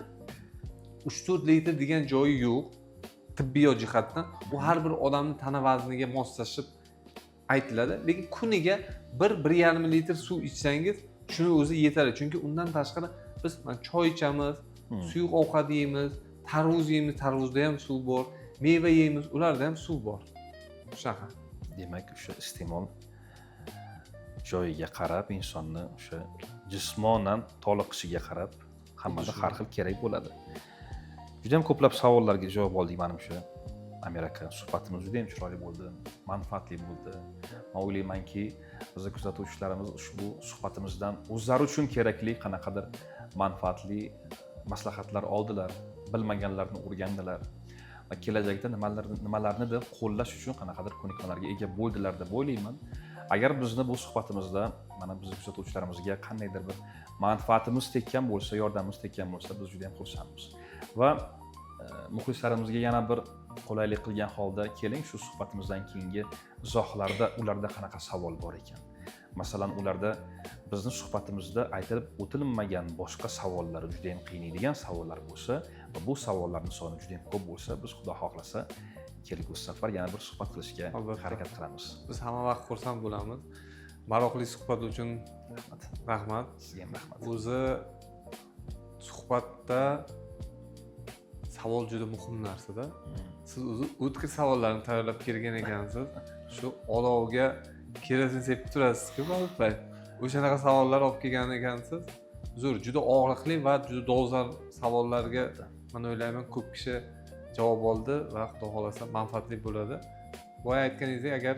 3-4 litr degan joyi yo'q tibbiyot jihatdan. Bu har bir odamni tana vazniga moslashib aytiladi, lekin kuniga 1-1,5 litr suv ichsangiz, shuni o'zi yetadi, chunki undan tashqari biz mana choy ichamiz, suyuq ovqat yeymiz, tarvuz yeymiz, tarvuzda ham suv bor, meva yeymiz, ularda ham suv bor, shunaqa. Demak, o'sha iste'mol joyiga qarab, insonni o'sha jismonan toliqishiga qarab hammada Xuddi har xil kerak bo'ladi. Juda ham ko'plab savollarga javob oldik, manimcha, Amir aka. Suhbatimiz juda ham chiroyli bo'ldi, manfaatli bo'ldi. Man o'ylaymanki, bizni kuzatuvchilarimiz ushbu suhbatimizdan o'zlari uchun kerakli qanaqadir manfaatli maslahatlar oldilar, bilmaganlarni o'rgandilar va kelajakda nimalarnidir qo'llash uchun qanaqadir ko'nikmalarga ega bo'ldilar deb o'ylayman. Agar bizni bu suhbatimizda mana bizni kuzatuvchilarimizga qandaydir bir manfaatimiz tekkan bo'lsa, yordamimiz tekkan bo'lsa, biz juda ham xursandmiz. Va muxlislarimizga yana bir qulaylik qilgan holda, keling, shu suhbatimizdan keyingi izohlarda ularda qanaqa savol bor ekan, masalan, ularda bizni suhbatimizda aytilib o'tilmagan boshqa savollar, juda yam qiynaydigan savollar bo'lsa va bu savollarni soni juda yam ko'p bo'lsa, biz, xudo xohlasa, kelgusi safar yana bir suhbat qilishga Albatta. harakat qilamiz. Biz hamma vaqt xursand bo'lamiz. Maroqli suhbat uchun Rahmat. rahmat. Sizga ham rahmat. O'zi suhbatda savol juda muhim narsada. Siz o'zi o'tkir savollarni tayyorlab kelgan ekansiz. Shu olovga kerosin sepib turasizku ba'zi payt, o'shanaqa savollar olib kelgan ekansiz. Zo'r, juda og'riqli va juda dolzarb savollarga, man o'ylayman, ko'p kishi javob oldi va xudo xohlasa manfaatli bo'ladi. Boya aytganingizdek, agar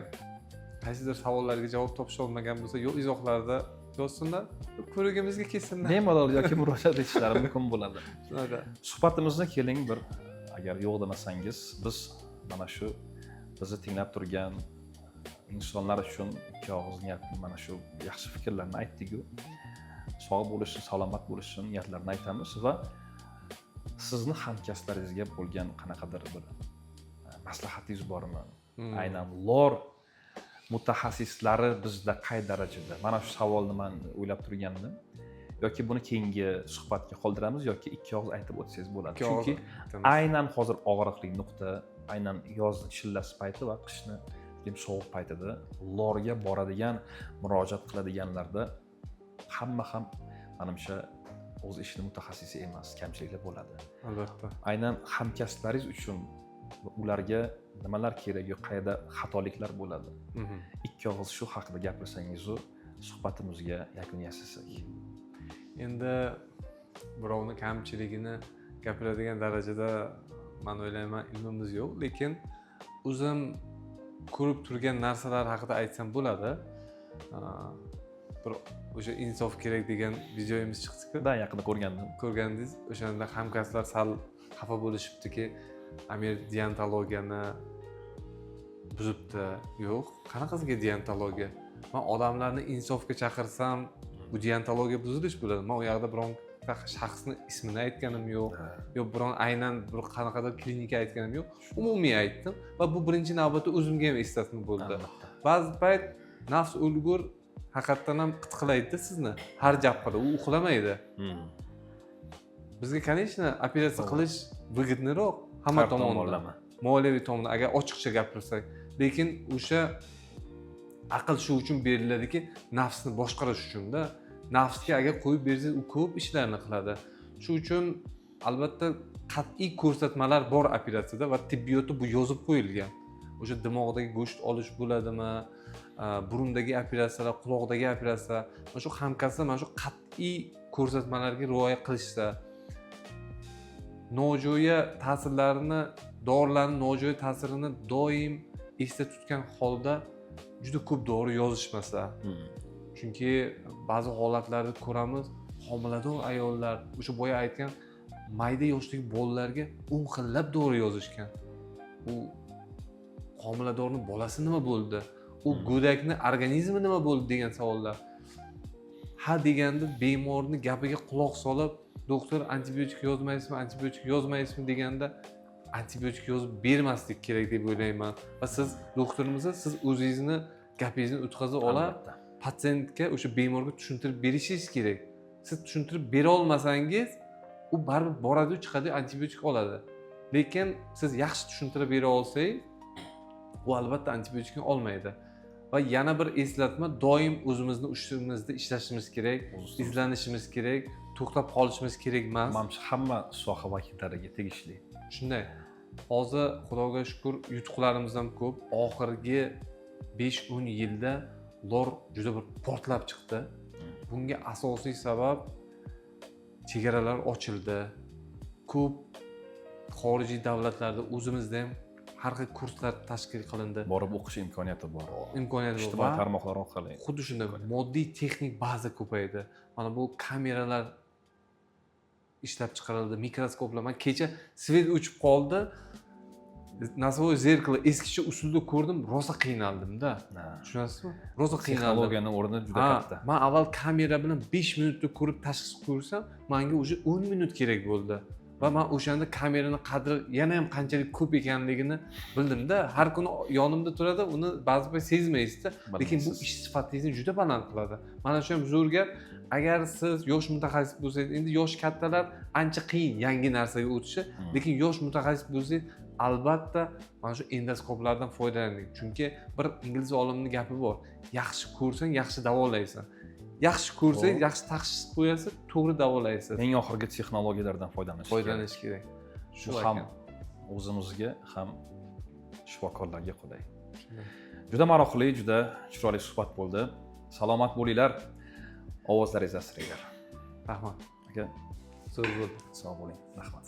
qaysidir savollarga javob topisha olmagan bo'lsa, yo izohlarda yozsinlar, ko'rigimizga kelsinlar. Bemalol yoki murojaat etishlari mumkin bo'ladi. Shunaqa. Suhbatimizni, keling, bir, agar yo'q demasangiz, biz mana shu bizni tinglab turgan Insonlar uchun ikki og'iz niyat, mana shu yaxshi fikrlarni aytdik-ku. Sog' bo'lishsin, salomat bo'lishsin niyatlarini aytamiz va sizni hamkasblaringizga bo'lgan qanaqadir bir maslahatingiz bormi? Aynan lor mutaxassislari bizda qay darajada? Mana shu savolni man o'ylab turgandim. Yoki buni keyingi suhbatga qoldiramiz yoki ikki og'iz aytib o'tsangiz bo'ladi. Ikki og'iz Chunki aytamiz. Aynan hozir og'riqli nuqta, aynan yozni chillasi payti va qishni judayam sovuq paytida lorga boradigan, murojaat qiladiganlarda hamma ham, manimcha, o'z ishini mutaxassisi emas, kamchiliklar bo'ladi. Albatta. Aynan hamkasblaringiz uchun ularga nimalar kerak yo qayerda xatoliklar bo'ladi, ikki og'iz shu haqida gapirsangizu, suhbatimizga yakun yasasak. Endi birovni kamchiligini gapiradigan darajada, man o'ylayman, ilmimiz yo'q, lekin o'zim ko'rib turgan narsalar haqida aytsam bo'ladi. Bir o'sha "Insof kerak" degan videomiz chiqdiku. Да, yaqinda ko'rgandim. Ko'rgandingiz. O'shanda hamkasblar sal xafa bo'lishibdiki, Amir deontologiyani buzibdi. Yo'q, qanaqasiga deontologiya? Man odamlarni insofga chaqirsam, bu deontologiya buzilish bo'ladi. Man u yoqda bironta shaxsni ismini aytganim yo'q yo biron aynan bir qanaqadir klinika aytganim yo'q, umumiy aytdim va bu birinchi navbatda o'zimga ham eslatma bo'ldi. Ba'zi payt nafs o'lgur, haqiqatdan ham qitqilaydida sizni har jabhada, u uxlamaydi. Bizga, конечно, operatsiya qilish выгодный roq hamma Har tomondan, tomonlama. Moliyaviy tomondan agar ochiqcha gapirsak. Lekin o'sha aql shu uchun beriladiki, nafsni boshqarish uchunda. Nafsga agar qo'yib bersangiz, u ko'p ishlarni qiladi. Shu uchun albatta qat'iy ko'rsatmalar bor operatsiyada va tibbiyotda bu yozib qo'yilgan. O'sha dimog'dagi go'sht olish bo'ladimi, burundagi operatsiyalar, quloqdagi operatsiya, mana shu hamkasblar mana shu qat'iy ko'rsatmalarga rioya qilishsa, nojo'ya ta'sirlarini, dorilarni nojo'ya ta'sirini doim esda tutgan holda juda ko'p dori yozishmasa. Chunki ba'zi holatlarda ko'ramiz, homilador ayollar, o'sha boya aytgan mayda yoshdagi bolalarga 10 xillab dori yozishgan. U homiladorni bolasi nima bo'ldi, u go'dakni organizmi nima bo'ldi degan savollar. Ha deganda bemorni gapiga quloq solib, "Doktor, antibiotik yozmaysizmi, antibiotik yozmaysizmi?" deganda antibiotik yozib bermaslik kerak deb o'ylayman. Va siz doktormisiz, siz o'zingizni gapingizni o'tkaza olib patsientga, o'sha bemorga tushuntirib berishingiz kerak. Siz tushuntirib bera olmasangiz, u baribir boradiyu, chiqadiyu, antibiotik oladi. Lekin siz yaxshi tushuntirib bera olsangiz, u albatta antibiotikni olmaydi. Va yana bir eslatma: doim o'zimizni ustimizda ishlashimiz kerak, O'z ustimizda. izlanishimiz kerak, to'xtab qolishimiz kerak emas. Manimcha, hamma soha vakillariga tegishli. Shunday. Hozir, xudoga shukur, yutuqlarimiz ham ko'p. Oxirgi 5-10 yilda lor juda bir portlab chiqdi. Bunga asosiy sabab chegaralar ochildi, ko'p xorijiy davlatlarda, o'zimizda ham har xil kurslar tashkil qilindi. Borib o'qish imkoniyati bor. Imkoniyat bor. Ijtimoiy Va tarmoqlar orqali. Xuddi shunday, moddiy texnik baza ko'paydi. Mana bu kameralar ishlab chiqarildi, mikroskoplar. Man kecha свет o'chib qoldi, носовое зеркало eskicha usulda ko'rdim, rosa qiynaldimda. Tushunasizmi, rosa qiynaldim. Texnologiyani o'rni juda katta. Man avval kamera bilan 5 minutda ko'rib tashxis qo'ysam, manga уже 10 minut kerak bo'ldi va man o'shanda kamerani qadri yana ham qanchalik ko'p ekanligini bildimda. Har kuni yonimda turadi, uni ba'zi payt sezmaysizda, lekin bu Bilmaysiz. ish sifatingizni juda baland qiladi. Mana shu ham zo'r gap. Agar siz yosh mutaxassis bo'lsangiz, endi yosh kattalar ancha qiyin yangi narsaga o'tishi, lekin yosh mutaxassis bo'lsangiz, albatta mana shu endoskoplardan foydalaning. Chunki bir ingliz olimini gapi bor: yaxshi ko'rsang, yaxshi davolaysan, yaxshi ko'rsangiz, yaxshi tashxis qo'yasiz, to'g'ri davolaysiz. Eng oxirgi texnologiyalardan foydalanish kerak. Foydalanish kerak. Shu ham o'zimizga, ham shifokorlarga qulay. Shunday. Juda maroqli, juda chiroyli suhbat bo'ldi. Salomat bo'linglar, ovozlaringizni asranglar. Rahmat. Aka, Zo'r bo'ldi. sog' bo'ling, rahmat.